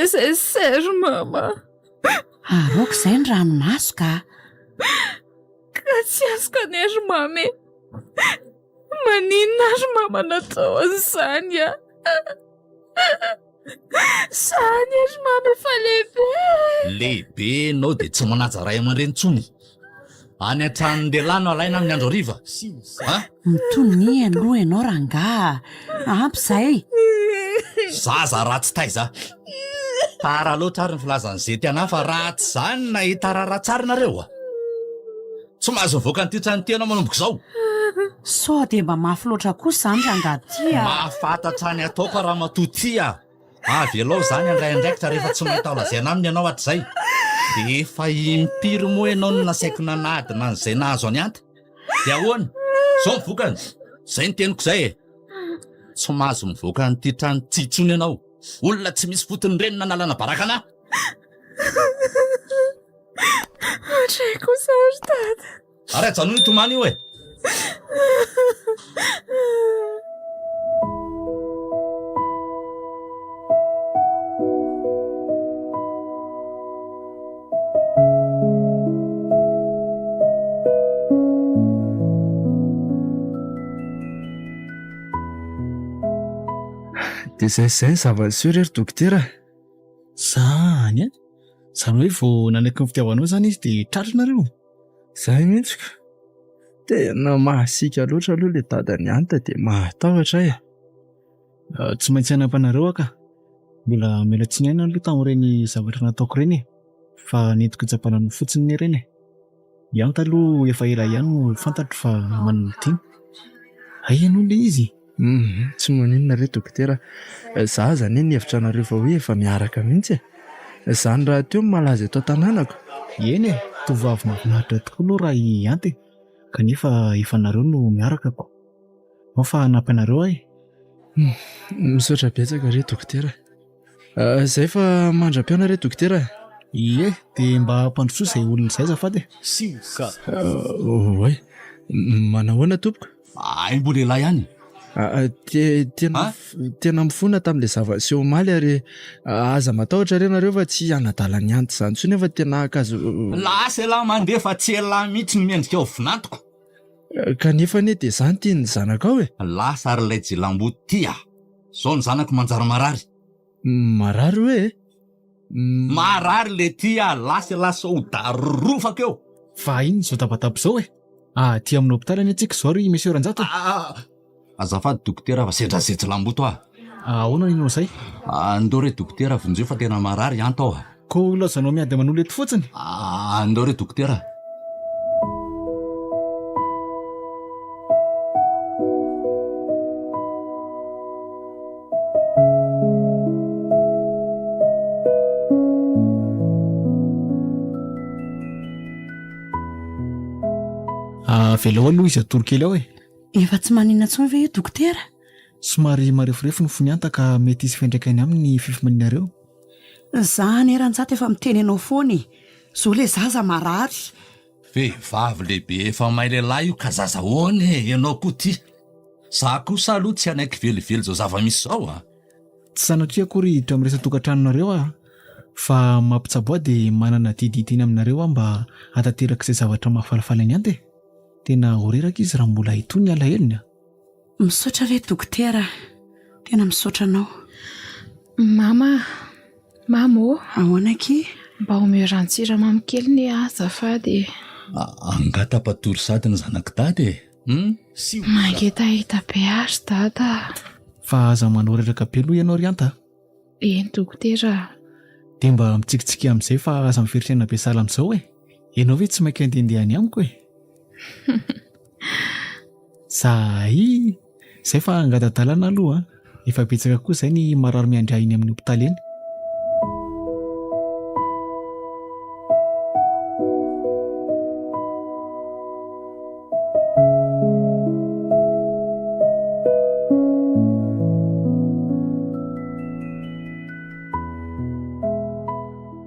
Speaker 2: Nécessaire, mama.
Speaker 4: Aroako izay ny ranomaso ka.
Speaker 2: Ka tsy azoko anie ry mama e. Maninona ary mama natao an'izany a? Zany ry mama efa lehibe.
Speaker 1: Lehibe ianao dia tsy manaja ray aman-dreny intsony. Any an-tranon-dehilahy no alaina amin'ny andro hariva. A?
Speaker 4: Mitonia aloha ianao rangaha a! Ampy izay.
Speaker 1: Zaza ratsy taiza. Tara loatra ary ny filazan'i Zety anah fa raha tsy izany nahita raharaha tsara nareo a! Tsy mahazo mivoaka an'ity trano ity ianao manomboka izao.
Speaker 4: Sao dia mba mafy loatra kosa izany rangaha ty a!
Speaker 1: Mahafantatra ny ataoko aho ramatoa ty a! Avelao izany handray andraikitra rehefa tsy mahita ho lazaina aminy ianao hatrizay. Dia efa impiry moa ianao no nasaiko nanadina an'izay nahazo an'i Anta? Dia ahoana? Izao ny vokany. Izay ny teniko izay e! Tsy mahazo mivoaka an'ity trano ity intsony ianao. Olona tsy misy fotony ireny nanalana baraka anà.
Speaker 2: Hatrizay kosa ry dada.
Speaker 1: Ary ajanony io tomany io e!
Speaker 3: Dia izay sy izay ny zava-niseho re ry dokotera a!
Speaker 6: Zany an! Izany hoe vao nanaiky ny fitiavanao izany izy dia tratra nareo?
Speaker 3: Izay mihitsy ka! Tena masiaka loatra aloha ilay dadan'i Anta dia mahatahotra ahy e!
Speaker 6: Tsy maintsy hanampy anareo aho ka! Mbola miala tsiny ihany aloha tamin'ireny zavatra nataoko ireny e! Fa nentiko hitsapana anao fotsiny anie ireny e! I Anta aloha efa ela ihany no fantatro fa manana tiana. Hay ianao ilay izy?
Speaker 3: Hum, tsy maninona re dokotera a! Za aza anie nihevitra anareo fa hoe efa miaraka mihitsy e! Izany rahateo no malaza eto an-tanànako.
Speaker 6: Eny e, tovovavy mahafinaritra tokoa aloha raha i Anta e! Kanefa efa nareo no miaraka ko! Ao fa hanampy anareo aho e!
Speaker 3: Hum, misaotra betsaka re dokotera a! Zay fa mandra-pihaona re dokotera a!
Speaker 6: Ie, dia mba ampandrosoa izay olona izay azafady e!
Speaker 1: Sioka!
Speaker 3: Oay, manahoana tompoko?
Speaker 1: Hay mbola elah ihany.
Speaker 3: Tena tena mifona tamin'ilay zava-niseho omaly ary aza matahotra re nareo fa tsy hanadala ny anty izany intsony aho fa tena haka azy.
Speaker 1: Lasa elah mandeha fa tsy elah mihitsy no miendrika ho vinantoko.
Speaker 3: Kanefa anie dia za no tian'ny zanakao e.
Speaker 1: Lasa ary ilay jilambo ty ah. Zao ny zanako manjary marary.
Speaker 3: Marary hoe e?
Speaker 1: Marary le ty ah, lasa elah sao ho darofako eo.
Speaker 6: Fa inona izao tabataba izao e? Aty amin'ny hopitaly anie tsika izao ry Monsieur Ranjato e.
Speaker 1: Azafady dokotera fa sendra ze jilamboto ah.
Speaker 6: Ahoana ny anao izay?
Speaker 1: Andao re dokotera vonjeo fa tena marary anto aho ah.
Speaker 6: Ko ilaozanao miady aman'olona eto fotsiny?
Speaker 1: Andao re dokotera.
Speaker 6: Avelao aloha izy hatory kely ao e.
Speaker 4: Efa tsy maninona intsony ve io dokotera?
Speaker 6: Somary mareforefo ny fony Anta ka mety hisy fiantraikany aminy ny fifomanianareo.
Speaker 4: Za anie Ranjato efa miteny anao foana e! Zao le zaza marary.
Speaker 1: Vehivavy lehibe efa may lehilahy io ka zaza ahoana e! Ianao koa ty! Za kosa aloha tsy hanaiky velively izao zava-misy izao a!
Speaker 6: Tsy sanatria akory hiditra amin'ny resa-tokantranonareo aho fa mampitsabo ahy dia manana adidy hiteny aminareo aho mba hahatanteraka izay zavatra mahafalifaly an'i Anta e! Tena ho reraka izy raha mbola hitohy ny alahelony a!
Speaker 4: Misaotra re dokotera a! Tena misaotra anao.
Speaker 2: Mama a! Mama ô!
Speaker 4: Ahoana akia?
Speaker 2: Mba omeo ranon-tsiramamy kely ne aho azafady e!
Speaker 1: Angaha tapatory sady ny zanak'i dada e! Hum?
Speaker 2: Mangetaheta be aho ry dada a!
Speaker 6: Fa aza manao reraka be aloha ianao ry Anta a!
Speaker 2: Eny dokotera a!
Speaker 6: Dia mba mitsikitsikia amin'izay fa aza miverin-tsaina be sahala amin'izao e! Ianao ve tsy maika handehandeha any amiko e? Zay! Zay fa angata-dalana aloha an! Efa betsaka koa izay ny marary miandry ahy eny amin'ny hopitaly eny.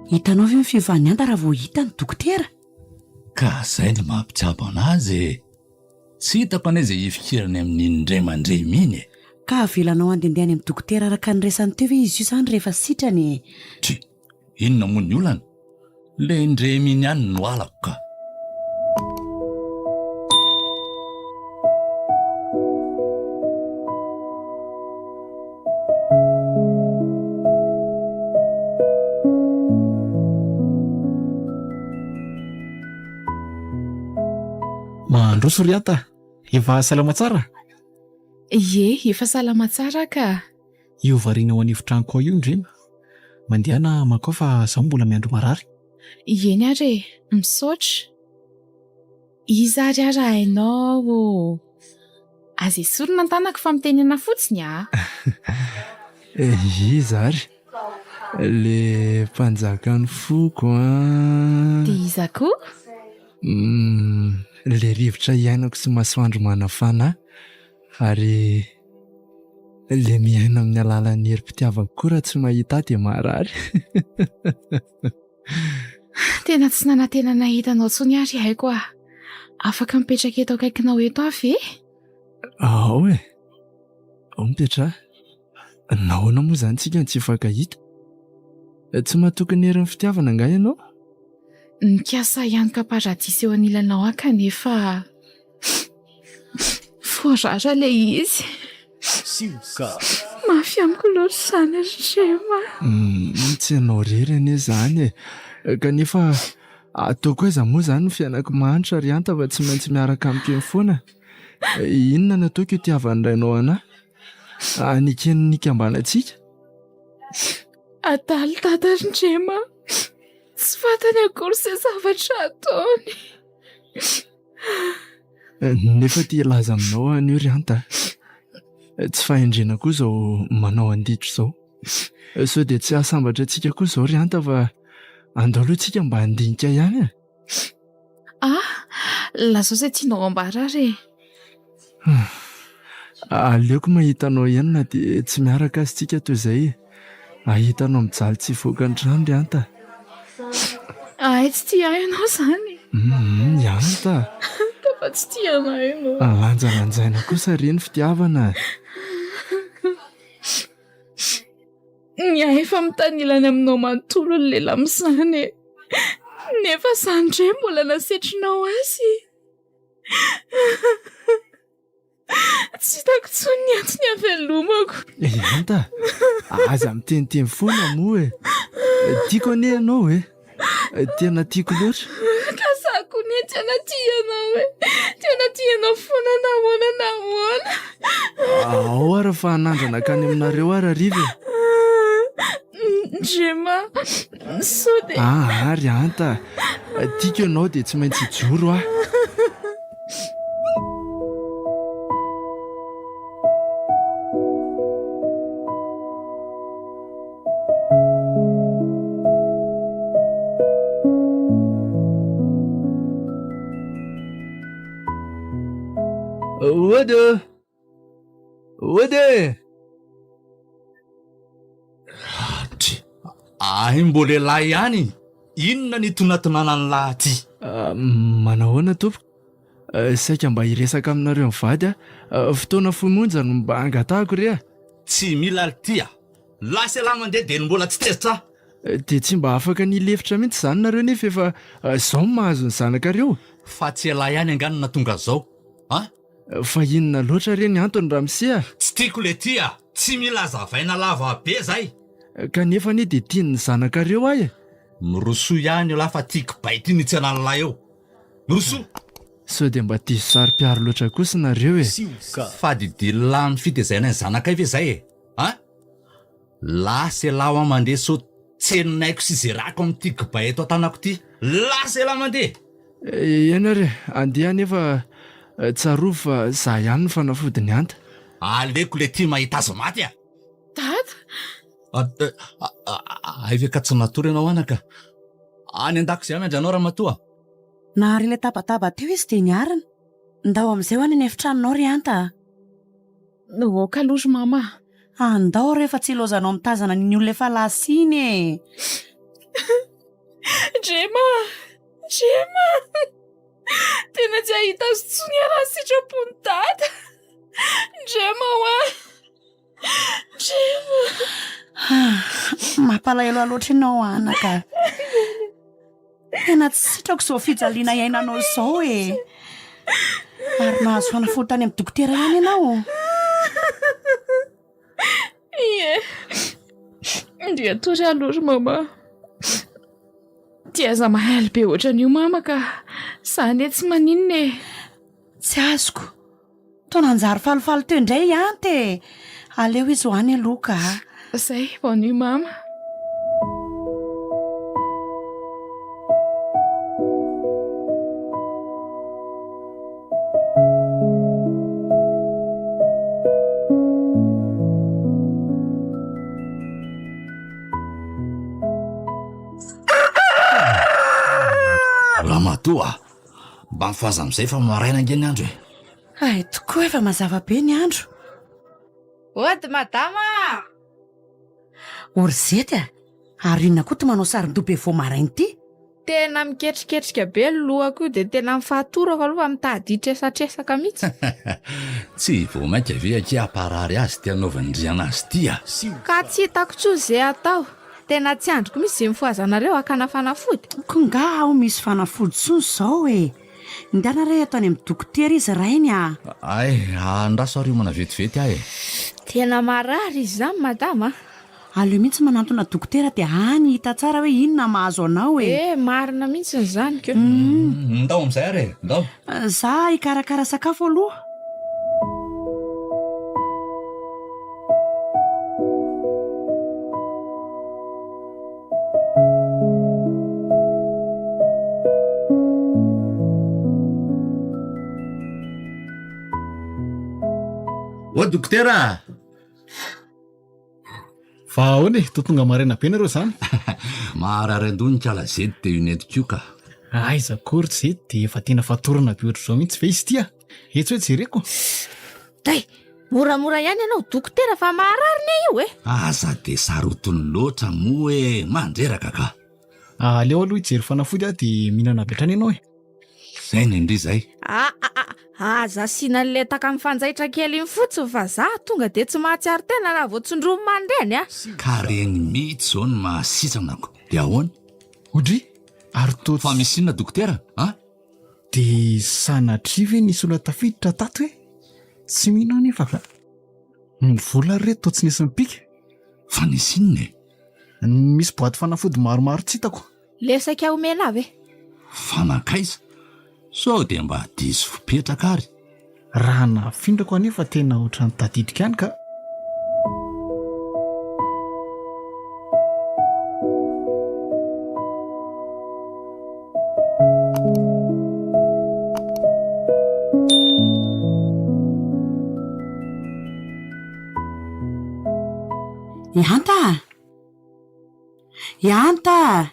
Speaker 4: Hitanao ve ny fiovan'ny anta raha vao hita ny dokotera?
Speaker 1: Ka zay no mampitsabo anazy e! Tsy hitako anie izay hifikirany amin'iny ndray mandremy iny e!
Speaker 4: Ka avelanao handehandeha any amin'ny dokotera araka ny resany teo ve izy io izany rehefa sitrana e?
Speaker 1: Tsia, inona moa ny olana? Ilay ndremy iny ihany no halako ka!
Speaker 6: Mandroso ry Anta, efa salama tsara?
Speaker 2: Ie, efa salama tsara ka.
Speaker 6: Io variana ao an'efitranoko ao io Ndrema. Mandehana mankao fa zaho mbola miandry marary.
Speaker 2: Eny ary e, misaotra. Iza ary aho raha hainao ô? Aza esorina ny tanako fa mitenena fotsiny a!
Speaker 3: Iza ary? Le mpanjakan'ny foko an!
Speaker 2: Dia iza koa?
Speaker 3: Le rivotra iainako sy masoandro manafana ahy ary le miaina amin'ny alalan'ny herim-pitiavako koa raha tsy mahita ahy dia marary.
Speaker 2: Tena tsy nanantena nahita anao intsony aho ry Haiko a! Afaka mipetraka eto akaikinao eto aho ve?
Speaker 3: Ao e! Ao mipetraha. Nahoana moa izany tsika no tsy hifankahita? Tsy matoky ny herin'ny fitiavana angaha ianao?
Speaker 2: Nikasa hianoka paradisa eo anilanao aho kanefa voarara ilay izy.
Speaker 1: Sioka.
Speaker 2: Mafy amiko loatra izany ry Drema.
Speaker 3: Tsy ianao irery anie izany e. Kanefa ataoko aiza moa izany ny fiainako mahantra ry Hanta fa tsy maintsy miaraka amiko eny foana. Inona no ataoko hitiavan'ny rainao anà? Hanekeny ny hikambanantsika?
Speaker 2: Adala i Dada ry Ndrema. Tsy fantany akory izay zavatra ataony.
Speaker 3: Nefa te hilaza aminao aho anio ry Hanta a. Tsy fahendrena koa izao manao an-ditra izao. Sao dia tsy hahasambatra antsika koa izao ry Hanta fa andao aloha tsika mba handinika ihany e.
Speaker 2: Ah, lazao izay tianao ambara ary e.
Speaker 3: Aleoko mahita anao ihany na dia tsy miaraka aza tsika toy izay hahita anao mijaly tsy hivoaka ny trano ry Hanta.
Speaker 2: Hay tsy tia ahy ianao izany.
Speaker 3: Hum, i Hanta.
Speaker 2: Ka fa tsy tia anah ianao.
Speaker 3: Lanjalanjaina kosa re ny fitiavana e.
Speaker 2: Ny ahy efa mitanila ny aminao manontolo ny lela amin'izany e. Nefa izany indray mbola nasetrinao azy. Tsy hitako intsony ny antony havelomako.
Speaker 3: Enta, aza miteniteny foana moa e. Tiako anie ianao e. Tena tiako loatra.
Speaker 2: Ka za koa anie tena tia anao e. Tena tia anao foana na ahoana na ahoana.
Speaker 3: Ao ary fa hanandrana hankany aminareo aho Rariva e.
Speaker 2: Ndrema, sao dia.
Speaker 3: Aa ry Anta, tiako ianao dia tsy maintsy hijoro aho. Ody ô! Ody e!
Speaker 1: Atry, ahy mbola elah ihany, inona ny itonatonanan'lah aty?
Speaker 3: Manahoana tompoko? Saika mba hiresaka aminareo mivady aho. Fotoana fohy monja no mba angatahako re a!
Speaker 1: Tsy mila lty a! Lasa elah mandeha dia ny mbola tsy tezitra aho.
Speaker 3: Dia tsy mba afaka ny hilefitra mihitsy izany nareo nefa efa izao no mahazo ny zanakareo?
Speaker 1: Fa tsy elah ihany angaha no nahatonga an'izao a!
Speaker 3: Fa inona loatra re ny antony ramose a?
Speaker 1: Tsy tiako le ty a! Tsy mila azavaina lava be zay!
Speaker 3: Kanefa anie dia tian'ny zanakareo aho e!
Speaker 1: Mirosoa ihany elah fa ty kibay ty no hitsenan'lah eo! Mirosoa!
Speaker 3: Sao dia mba diso saro-piaro loatra kosa nareo e!
Speaker 1: Fady dila amin'ny fitezaina ny zanakay ve zay e? A! Lasa elah hoa mandeha sao tsenaiko sy zerako amin'ity kibay eto an-tanako ity. Lasa elah mandeha!
Speaker 3: Eny ary e, andeha anefa tsarovy fa za ihany no fanafodin'i Hanta.
Speaker 1: Aleoko le ty mahita azy maty a!
Speaker 2: Dada!
Speaker 1: Hay ve ka tsy natory ianao anaka? Any an-dakozia miandry anao ramatoa.
Speaker 4: Nahare ilay tabataba teo izy dia niarina. Ndao amin'izay ho any an'efitranonao ry Hanta a!
Speaker 2: Ok aloha ry mama
Speaker 4: a! Andao re fa tsy ilaozanao mitazana an'iny olona efa lasa iny e!
Speaker 2: Drema a! Drema a! Tena tsy hahita azy intsony aho raha sitrapon'i Dada! Drema hoa! Drema!
Speaker 4: Mampalahelo ahy loatra ianao anaka a! Tena tsy sitrako izao fijaliana iainanao izao e! Ary nahazo fanafody tany amin'ny dokotera ihany ianao?
Speaker 2: Ie. Ndeha hatory aloha ry mama. Dia aza mahaly be ohatran'io mama ka. Za anie tsy maninona e.
Speaker 4: Tsy azoko. Toa nanjary falifaly teo indray i Anta e! Aleo izy ho any aloha ka.
Speaker 2: Zay, bonne nuit mama.
Speaker 1: Ramatoa a! Mba mifohaza amin'izay fa maraina ange ny andro e!
Speaker 4: Hay tokoa efa mazava be ny andro.
Speaker 5: Ody madama a!
Speaker 4: Orizety a! Ary inona koa ty manao sarin-doha be vao maraina ity?
Speaker 5: Tena miketriketrika be ny lohako io dia tena mifahatorako aloha fa mitady hitresatresaka mihitsy.
Speaker 1: Tsy vao mainka ve akia hamparary azy ity anaovan'i Riana azy ity a!
Speaker 5: Ka tsy hitako intsony izay atao. Tena tsy andriko mihitsy izay mifohazanareo hakana fanafody.
Speaker 4: Ko nga aho misy fanafody intsony izao e! Ndana re eto any amin'ny dokotera izy rainy a!
Speaker 1: Hay, andraso ary homana vetivety aho e!
Speaker 5: Tena marary izy izany madama a!
Speaker 4: Aleo mihitsy manantona dokotera dia any hita tsara hoe inona mahazo anao e!
Speaker 5: Eh, marina mihitsy izany ko!
Speaker 1: Ndao amin'izay ary e! Ndao!
Speaker 4: Za hikarakara sakafo aloha.
Speaker 1: Ô dokotera a!
Speaker 6: Fa ahoana e, toa tonga maraina be nareo zany?
Speaker 1: Maharary andoha ny kala zedy dia io nentiko io ka.
Speaker 6: Aiza akory zedy dia efa tena fatorana be ohatr'izao mihitsy ve izy ity a? Etsy hoe jereko.
Speaker 5: Day! Moramora ihany ianao dokotera fa maharary ne io e!
Speaker 1: Aza dia sarotiny loatra moa e, mandreraka ka.
Speaker 6: Aleo aloha hijery fanafody aho dia mihinana avy hatrany ianao e.
Speaker 1: Zay ny ndry zay.
Speaker 5: Ah ah ah, aza asiana an'ilay taka mifanjaitra kely iny fotsiny fa za tonga dia tsy mahatsiaro tena raha vao tsindromina an'ireny a!
Speaker 1: Ka reny mihitsy zao no mahasitrana ko, dia ahoana?
Speaker 6: Odry, ary toa
Speaker 1: Fa misy inona dokotera a?
Speaker 6: Dia sanatria ve nisy olona tafiditra tato e? Tsy mino aho nefa ka. Ny vola ry reto toa tsy nisy nipika.
Speaker 1: Fa nisy inona e?
Speaker 6: Misy boaty fanafody maromaro tsy hitako.
Speaker 5: Le saika omena ahy ve?
Speaker 1: Fa nankaiza? Sao dia mba diso fipetraka ary?
Speaker 6: Raha nafindrako anefa tena ohatran'ny tadidiko ihany ka.
Speaker 4: Ihanta a! Ihanta a!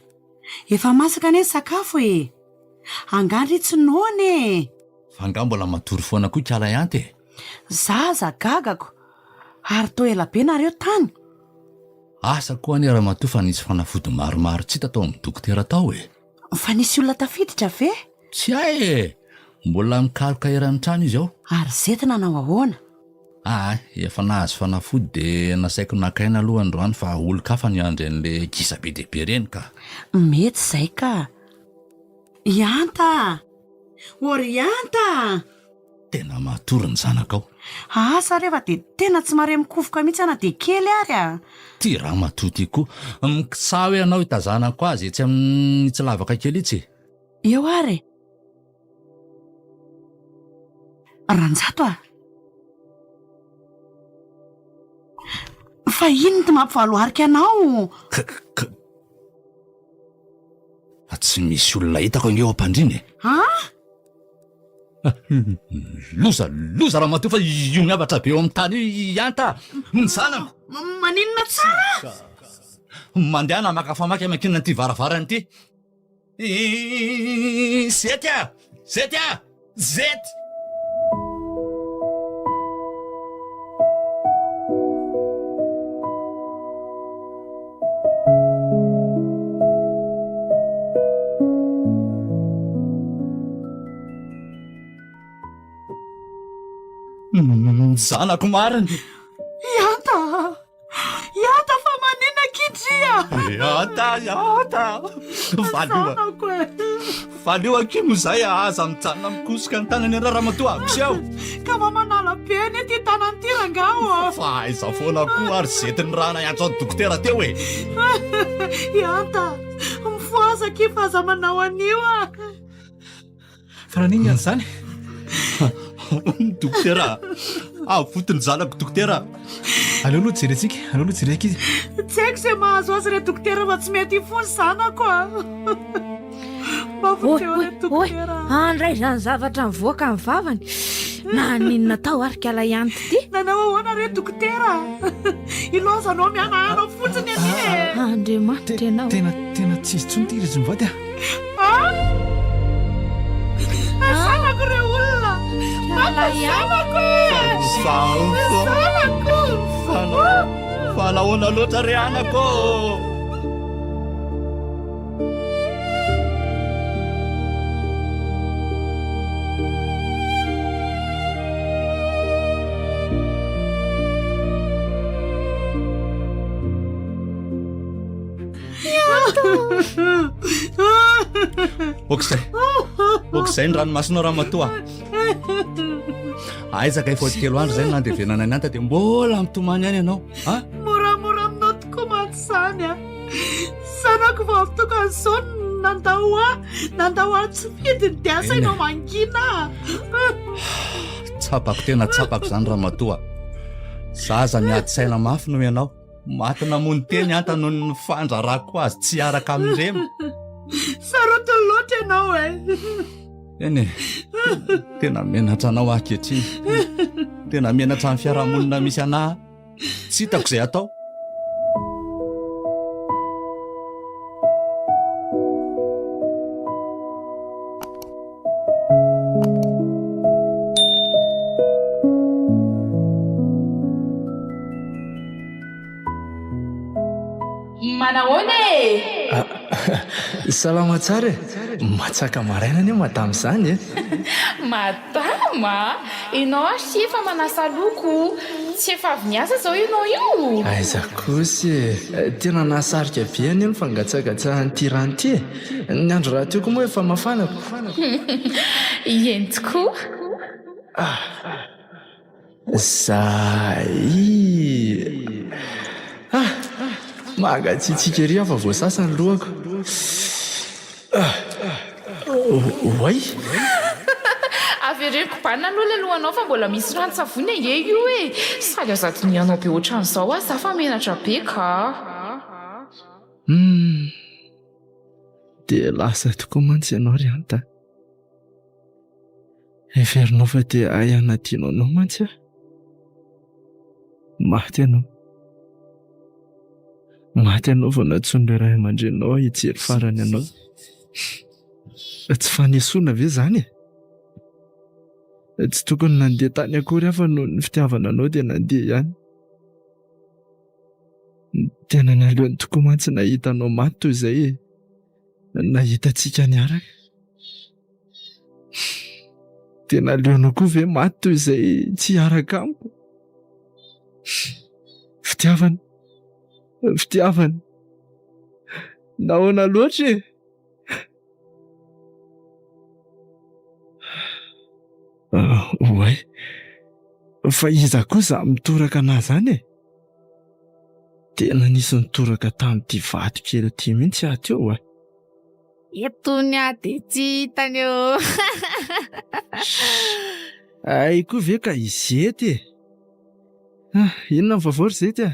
Speaker 4: Efa masaka anie ny sakafo e! Angaha ndry tsy noana e!
Speaker 1: Fa angaha mbola matory foana koa ikala Ihanta e?
Speaker 4: Za aza gagako! Ary toa ela be nareo tany?
Speaker 1: Asa koa anie ramatoa fa nisy fanafody maromaro tsy hita tao amin'ny dokotera tao e!
Speaker 4: Fa nisy olona tafiditra ve?
Speaker 1: Tsy hay e! Mbola mikaroka eran'ny trano izy ao.
Speaker 4: Ary Zety nanao ahoana?
Speaker 1: Aa, efa nahazo fanafody dia nasaiko naka aina aloha androany fa olon-kafa no hiandry an'le gisa be dia be ireny ka.
Speaker 4: Mety izay ka. Ihanta a! Ô ry Ihanta a!
Speaker 1: Tena matory ny zanakao.
Speaker 4: Asa re fa dia tena tsy mahare mikofoka mihitsy aho na dia kely ary a!
Speaker 1: Ty ramatoa ty koa. Mikitsaho ianao hitazanako azy etsy amin'itsy lavaka kely itsy e.
Speaker 4: Eo ary e! Ranjato a! Fa inona ity mampivaloarika anao?
Speaker 1: Ka, ka, fa tsy misy olona hitako ange eo am-pandriana e!
Speaker 4: An?
Speaker 1: Loza, loza ramatoa fa io miavatra be eo amin'ny tany io i Anta! Ny zanako!
Speaker 4: Maninona tsara?
Speaker 1: Mandehana maka famaky hamakiana an'ity varavarana ity. Zety a! Zety a! Zety! Ny zanako marina.
Speaker 4: Ihanta a! Ihanta fa maninona akia a?
Speaker 1: Ihanta, Ihanta. Valio.
Speaker 4: Zanako e.
Speaker 1: Valio akia moa izay a, aza mijanona mikosoka ny tanany ianao ramatoa abiseho.
Speaker 4: Ka mba manala be anie ity tanany ity rangaha ô.
Speaker 1: Fa aiza foana koa ary zetin'ny rana hiantso an'i dokotera teo e.
Speaker 4: Ihanta, mifohaza akia fa aza manao an'io a.
Speaker 6: Fa naninona ary izany?
Speaker 1: Dokotera, avoty ny zanako dokotera.
Speaker 6: Aleo aloha jerentsika, aleo aloha jerentsika izy.
Speaker 4: Tsy haiko izay mahazo azy re dokotera fa tsy mety hifoha ny zanako a. Mba vonjeo re dokotera.
Speaker 5: Andray izany zavatra mivoaka ny vavany. Naninona tao ary kala ihany ity?
Speaker 4: Nanao ahoana re dokotera? Ilaozanao mihanahana fotsiny anie e.
Speaker 5: Andriamanitra ianao.
Speaker 6: Tena tena tsy izy intsony ity ry izy mivady a.
Speaker 4: Ah! Zanako re olona. Maka zanako e. Zanako.
Speaker 1: Fa nahoana loatra re anako? Ok'izay. Ok'izay ny ranomasonao ramatoa. Aiza ka efa telo andro izay no nandevenana an'i Anta dia mbola mitomany ihany ianao a?
Speaker 4: Moramora aminao tokoa mantsy izany a! Zanako vao avy tokana izao no nandao ahy, nandao ahy tsy fidiny dia asainao mangina aho.
Speaker 1: Tsapako tena tsapako izany ramatoa. Zaza miady saina mafy noho ianao. Maty namono teny Anta noho ny fandrarako azy tsy hiaraka amin'i Rema.
Speaker 4: Sarotiny loatra ianao e.
Speaker 1: Eny e, tena menatra anao aho ankehitriny. Tena menatra ny fiarahamonina misy anah. Tsy hitako izay atao.
Speaker 2: Manahoana e!
Speaker 3: Salama tsara e! Matsaka maraina anie madama izany e!
Speaker 2: Madama a! Ianao ary tsy efa manasa loko o! Tsy efa avy niasa izao ianao io?
Speaker 3: Aiza kosa e! Tena nahasarika be anie ny fangatsakatsahan'ity rano ity e! Ny andro rahateo koa moa efa mafana ko!
Speaker 2: Eny tokoa!
Speaker 3: Zay! Ah! Mangatsiatsiaka ery aho fa voasasa ny lohako. Ah! Oay!
Speaker 2: Avereno kobanina aloha ilay lohanao fa mbola misy ranon-tsavony ange io e! Sady aza dinihanao be ohatran'izao aho za fa menatra be ka!
Speaker 3: Hum! Dia lasa tokoa mantsy ianao ry Anta. Heverinao fa te hahay hanadino anao mantsy aho. Maty ianao. Maty ianao vao nantsoin'ireo ray aman-dreninao aho hijery farany anao. Tsy fanesoana ve izany e? Tsy tokony nandeha tany akory aho fa noho ny fitiavana anao dia nandeha ihany. Tena naleony tokoa mantsy nahita anao maty toy izay nahita antsika niaraka. Dia naleonao koa ve maty toy izay tsy hiaraka amiko? Fitiavana, fitiavana, nahoana loatra e? Oay, fa iza koa izany mitoraka anà izany e? Tena nisy nitoraka tamin'ity vato kely ity mihitsy aho teo a!
Speaker 5: Eto ny ahy dia tsy hitany eo.
Speaker 3: Hay koa ve ka i Zety e! Ah, inona ny vaovao ry Zety a?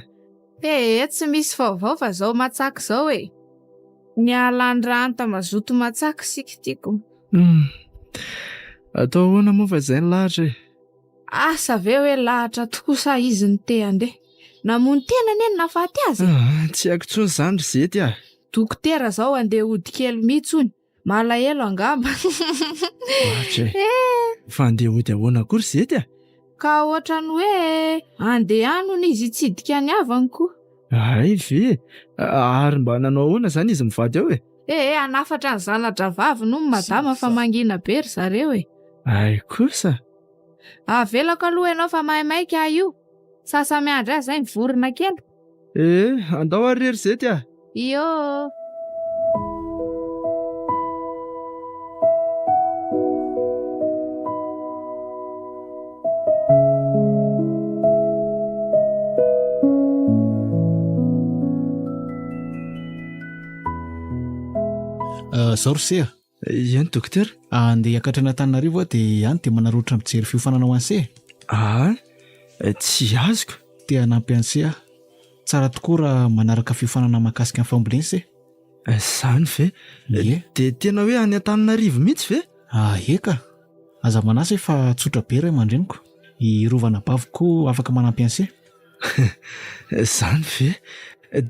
Speaker 5: Ee, tsy misy vaovao fa zao matsaka izao e! Miala any Ranta mazoto matsaka isika tiako.
Speaker 3: Hum, atao ahoana moa fa izay ny lahatra e!
Speaker 5: Asa ve hoe lahatra tokoa sa izy no te handeha? Namono tena anie no nahafaty azy e!
Speaker 3: Ah, tsy haiko intsony izany ry Zety a!
Speaker 5: Dokotera zao andeha hody kely mihitsy hono, malahelo angamba.
Speaker 3: Ohatra e! Fa andeha hody ahoana koa ry Zety a?
Speaker 5: Ka ohatran'ny hoe andeha any hono izy hitsidika ny havany koa.
Speaker 3: Hay ve? Ary mba nanao ahoana izany izy mivady ao e?
Speaker 5: Ee, hanafatra ny zana-drahavaviny hono madama fa mangina be ry zareo e!
Speaker 3: Hay kosa!
Speaker 5: Avelako aloha ianao fa maimaika aho io. Sasa-miandry ahy izay ny vorona kely.
Speaker 3: Ee, andao ary re ry Zety a!
Speaker 5: Iôô!
Speaker 6: Zao ry se a!
Speaker 3: Eny dokotera.
Speaker 6: Andeha hiakatra an'Antananarivo aho dia any dia manarotra mijery fiofanana ho an'i se e.
Speaker 3: Ah, tsy azoko.
Speaker 6: Te hanampy an'i se aho. Tsara tokoa raha manaraka fiofanana mahakasika ny fambolena se.
Speaker 3: Izany ve?
Speaker 6: Ie.
Speaker 3: Dia tena hoe any Antananarivo mihitsy ve?
Speaker 6: Ah, eka. Aza manahy se fa tsotra be ray aman-dreniko. I Rova anabaviko koa afaka manampy an'i se.
Speaker 3: Izany ve?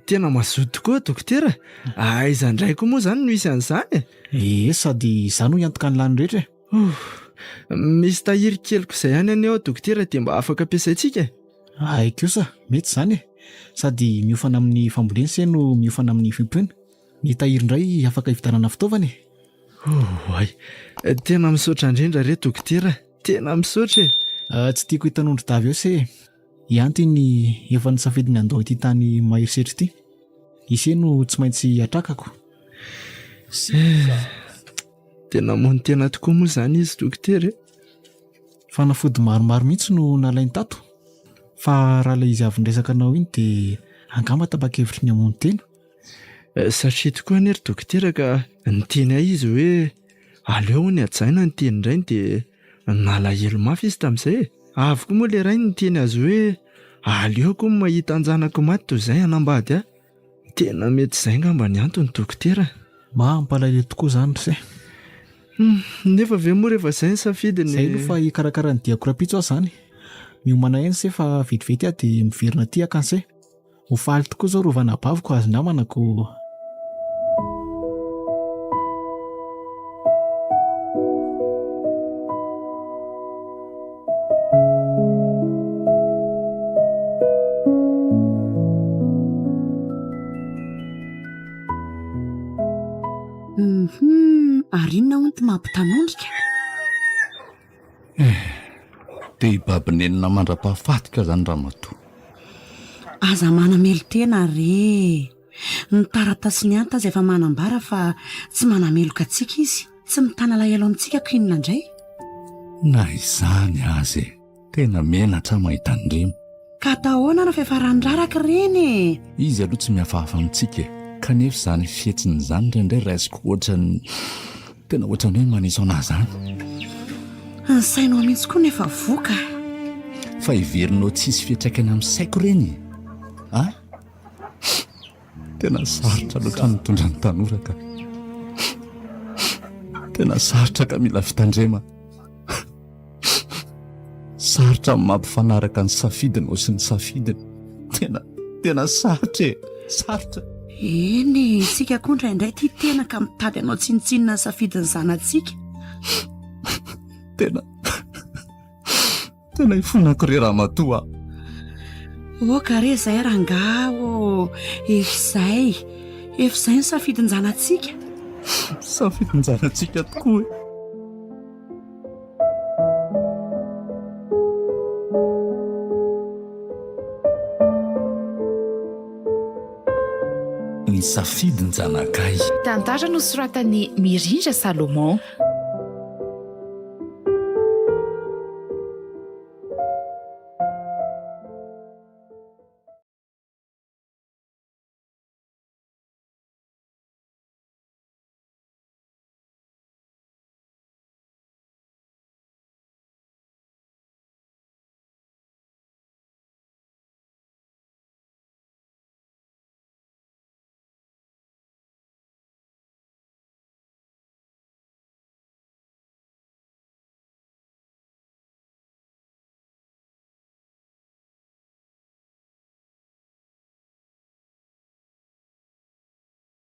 Speaker 3: Tena mazoto tokoa dokotera. Aiza indray koa moa izany no hisy an'izany e?
Speaker 6: Ee, sady izaho no hiantoka ny lany rehetra e.
Speaker 3: Misy tahiry keliko izay ihany anie ao dokotera dia mba afaka ampiasaintsika e.
Speaker 6: Hay kosa, mety izany e. Sady miofana amin'ny fambolena se no miofana amin'ny fiompiana. Ny tahiry indray afaka hividianana fitaovana e.
Speaker 3: Oay, tena misaotra indrindra re dokotera, tena misaotra e.
Speaker 6: Tsy tiako hitanondro tavy eo se e. I Anty iny efa nisafidy ny handao ity tany mahery setra ity. Ise no tsy maintsy hatrakako.
Speaker 3: Eh, dia namono tena tokoa moa izany izy dokotera e.
Speaker 6: Fanafody maromaro mihitsy no nalainy tato fa raha ilay izy avy niresaka anao iny dia angamba tapa-kevitry ny hamono tena.
Speaker 3: Satria tokoa anie ry dokotera ka niteny ahy izy hoe aleo hono hajaina ny tenin-drainy dia nalahelo mafy izy tamin'izay e. Avy koa moa ilay rainy niteny azy hoe aleoko hono mahita an-janako maty toy izay hanambady ahy. Tena mety izay angamba ny antony dokotera.
Speaker 6: Mampalahelo tokoa izany ry se.
Speaker 3: Hum, nefa ve moa rehefa izay ny safidiny.
Speaker 6: Izay aloha fa hikarakara ny diako rahampitso aho izany. Miomana ihany se fa vetivety aho dia miverina aty haka an'se. Ho faly tokoa izao ireo vanabaviko hahazo namana ko.
Speaker 4: Hum, ary inona hono ty mampitanondrika?
Speaker 1: Eh, te hibaby nenina mandra-pahafaty ka zany ramatoa.
Speaker 4: Aza manamelo-tena re. Ny taratasin'i Hanta aza efa manambara fa tsy manameloka antsika izy. Tsy mitana alahelo amintsika ko inona indray?
Speaker 1: Na izany aza e, tena menatra aho mahita an'i Rima.
Speaker 4: Ka atao ahoana ary fa efa rano raraka ireny e!
Speaker 1: Izy aloha tsy mihafahafa amintsika e, kanefa izany fihetsiny izany indraindray raisiko ohatran'ny tena ohatran'ny hoe maniso an'ahy izany.
Speaker 4: Ny sainao mihitsy koa no efa voka.
Speaker 1: Fa heverinao tsy hisy fiantraikany amin'ny saiko ireny e? A? Tena sarotra loatra ny mitondra ny tanora ka. Tena sarotra ka mila fitandremana. Sarotra ny mampifanaraka ny safidinao sy ny safidiny. Tena, tena sarotra e, sarotra.
Speaker 4: Eny e, isika koa indraindray tia tena ka mitady hanao tsinontsinona ny safidin'ny zanatsika.
Speaker 1: Tena. Tena ifonako re ramatoa a!
Speaker 4: Oka re izay rangaha ô! Efa izay, efa izay ny safidin-janatsika.
Speaker 1: Safidin-janatsika tokoa e! Ny safidin-janakay.
Speaker 2: Tantara nosoratan'i Mirindra Salomon.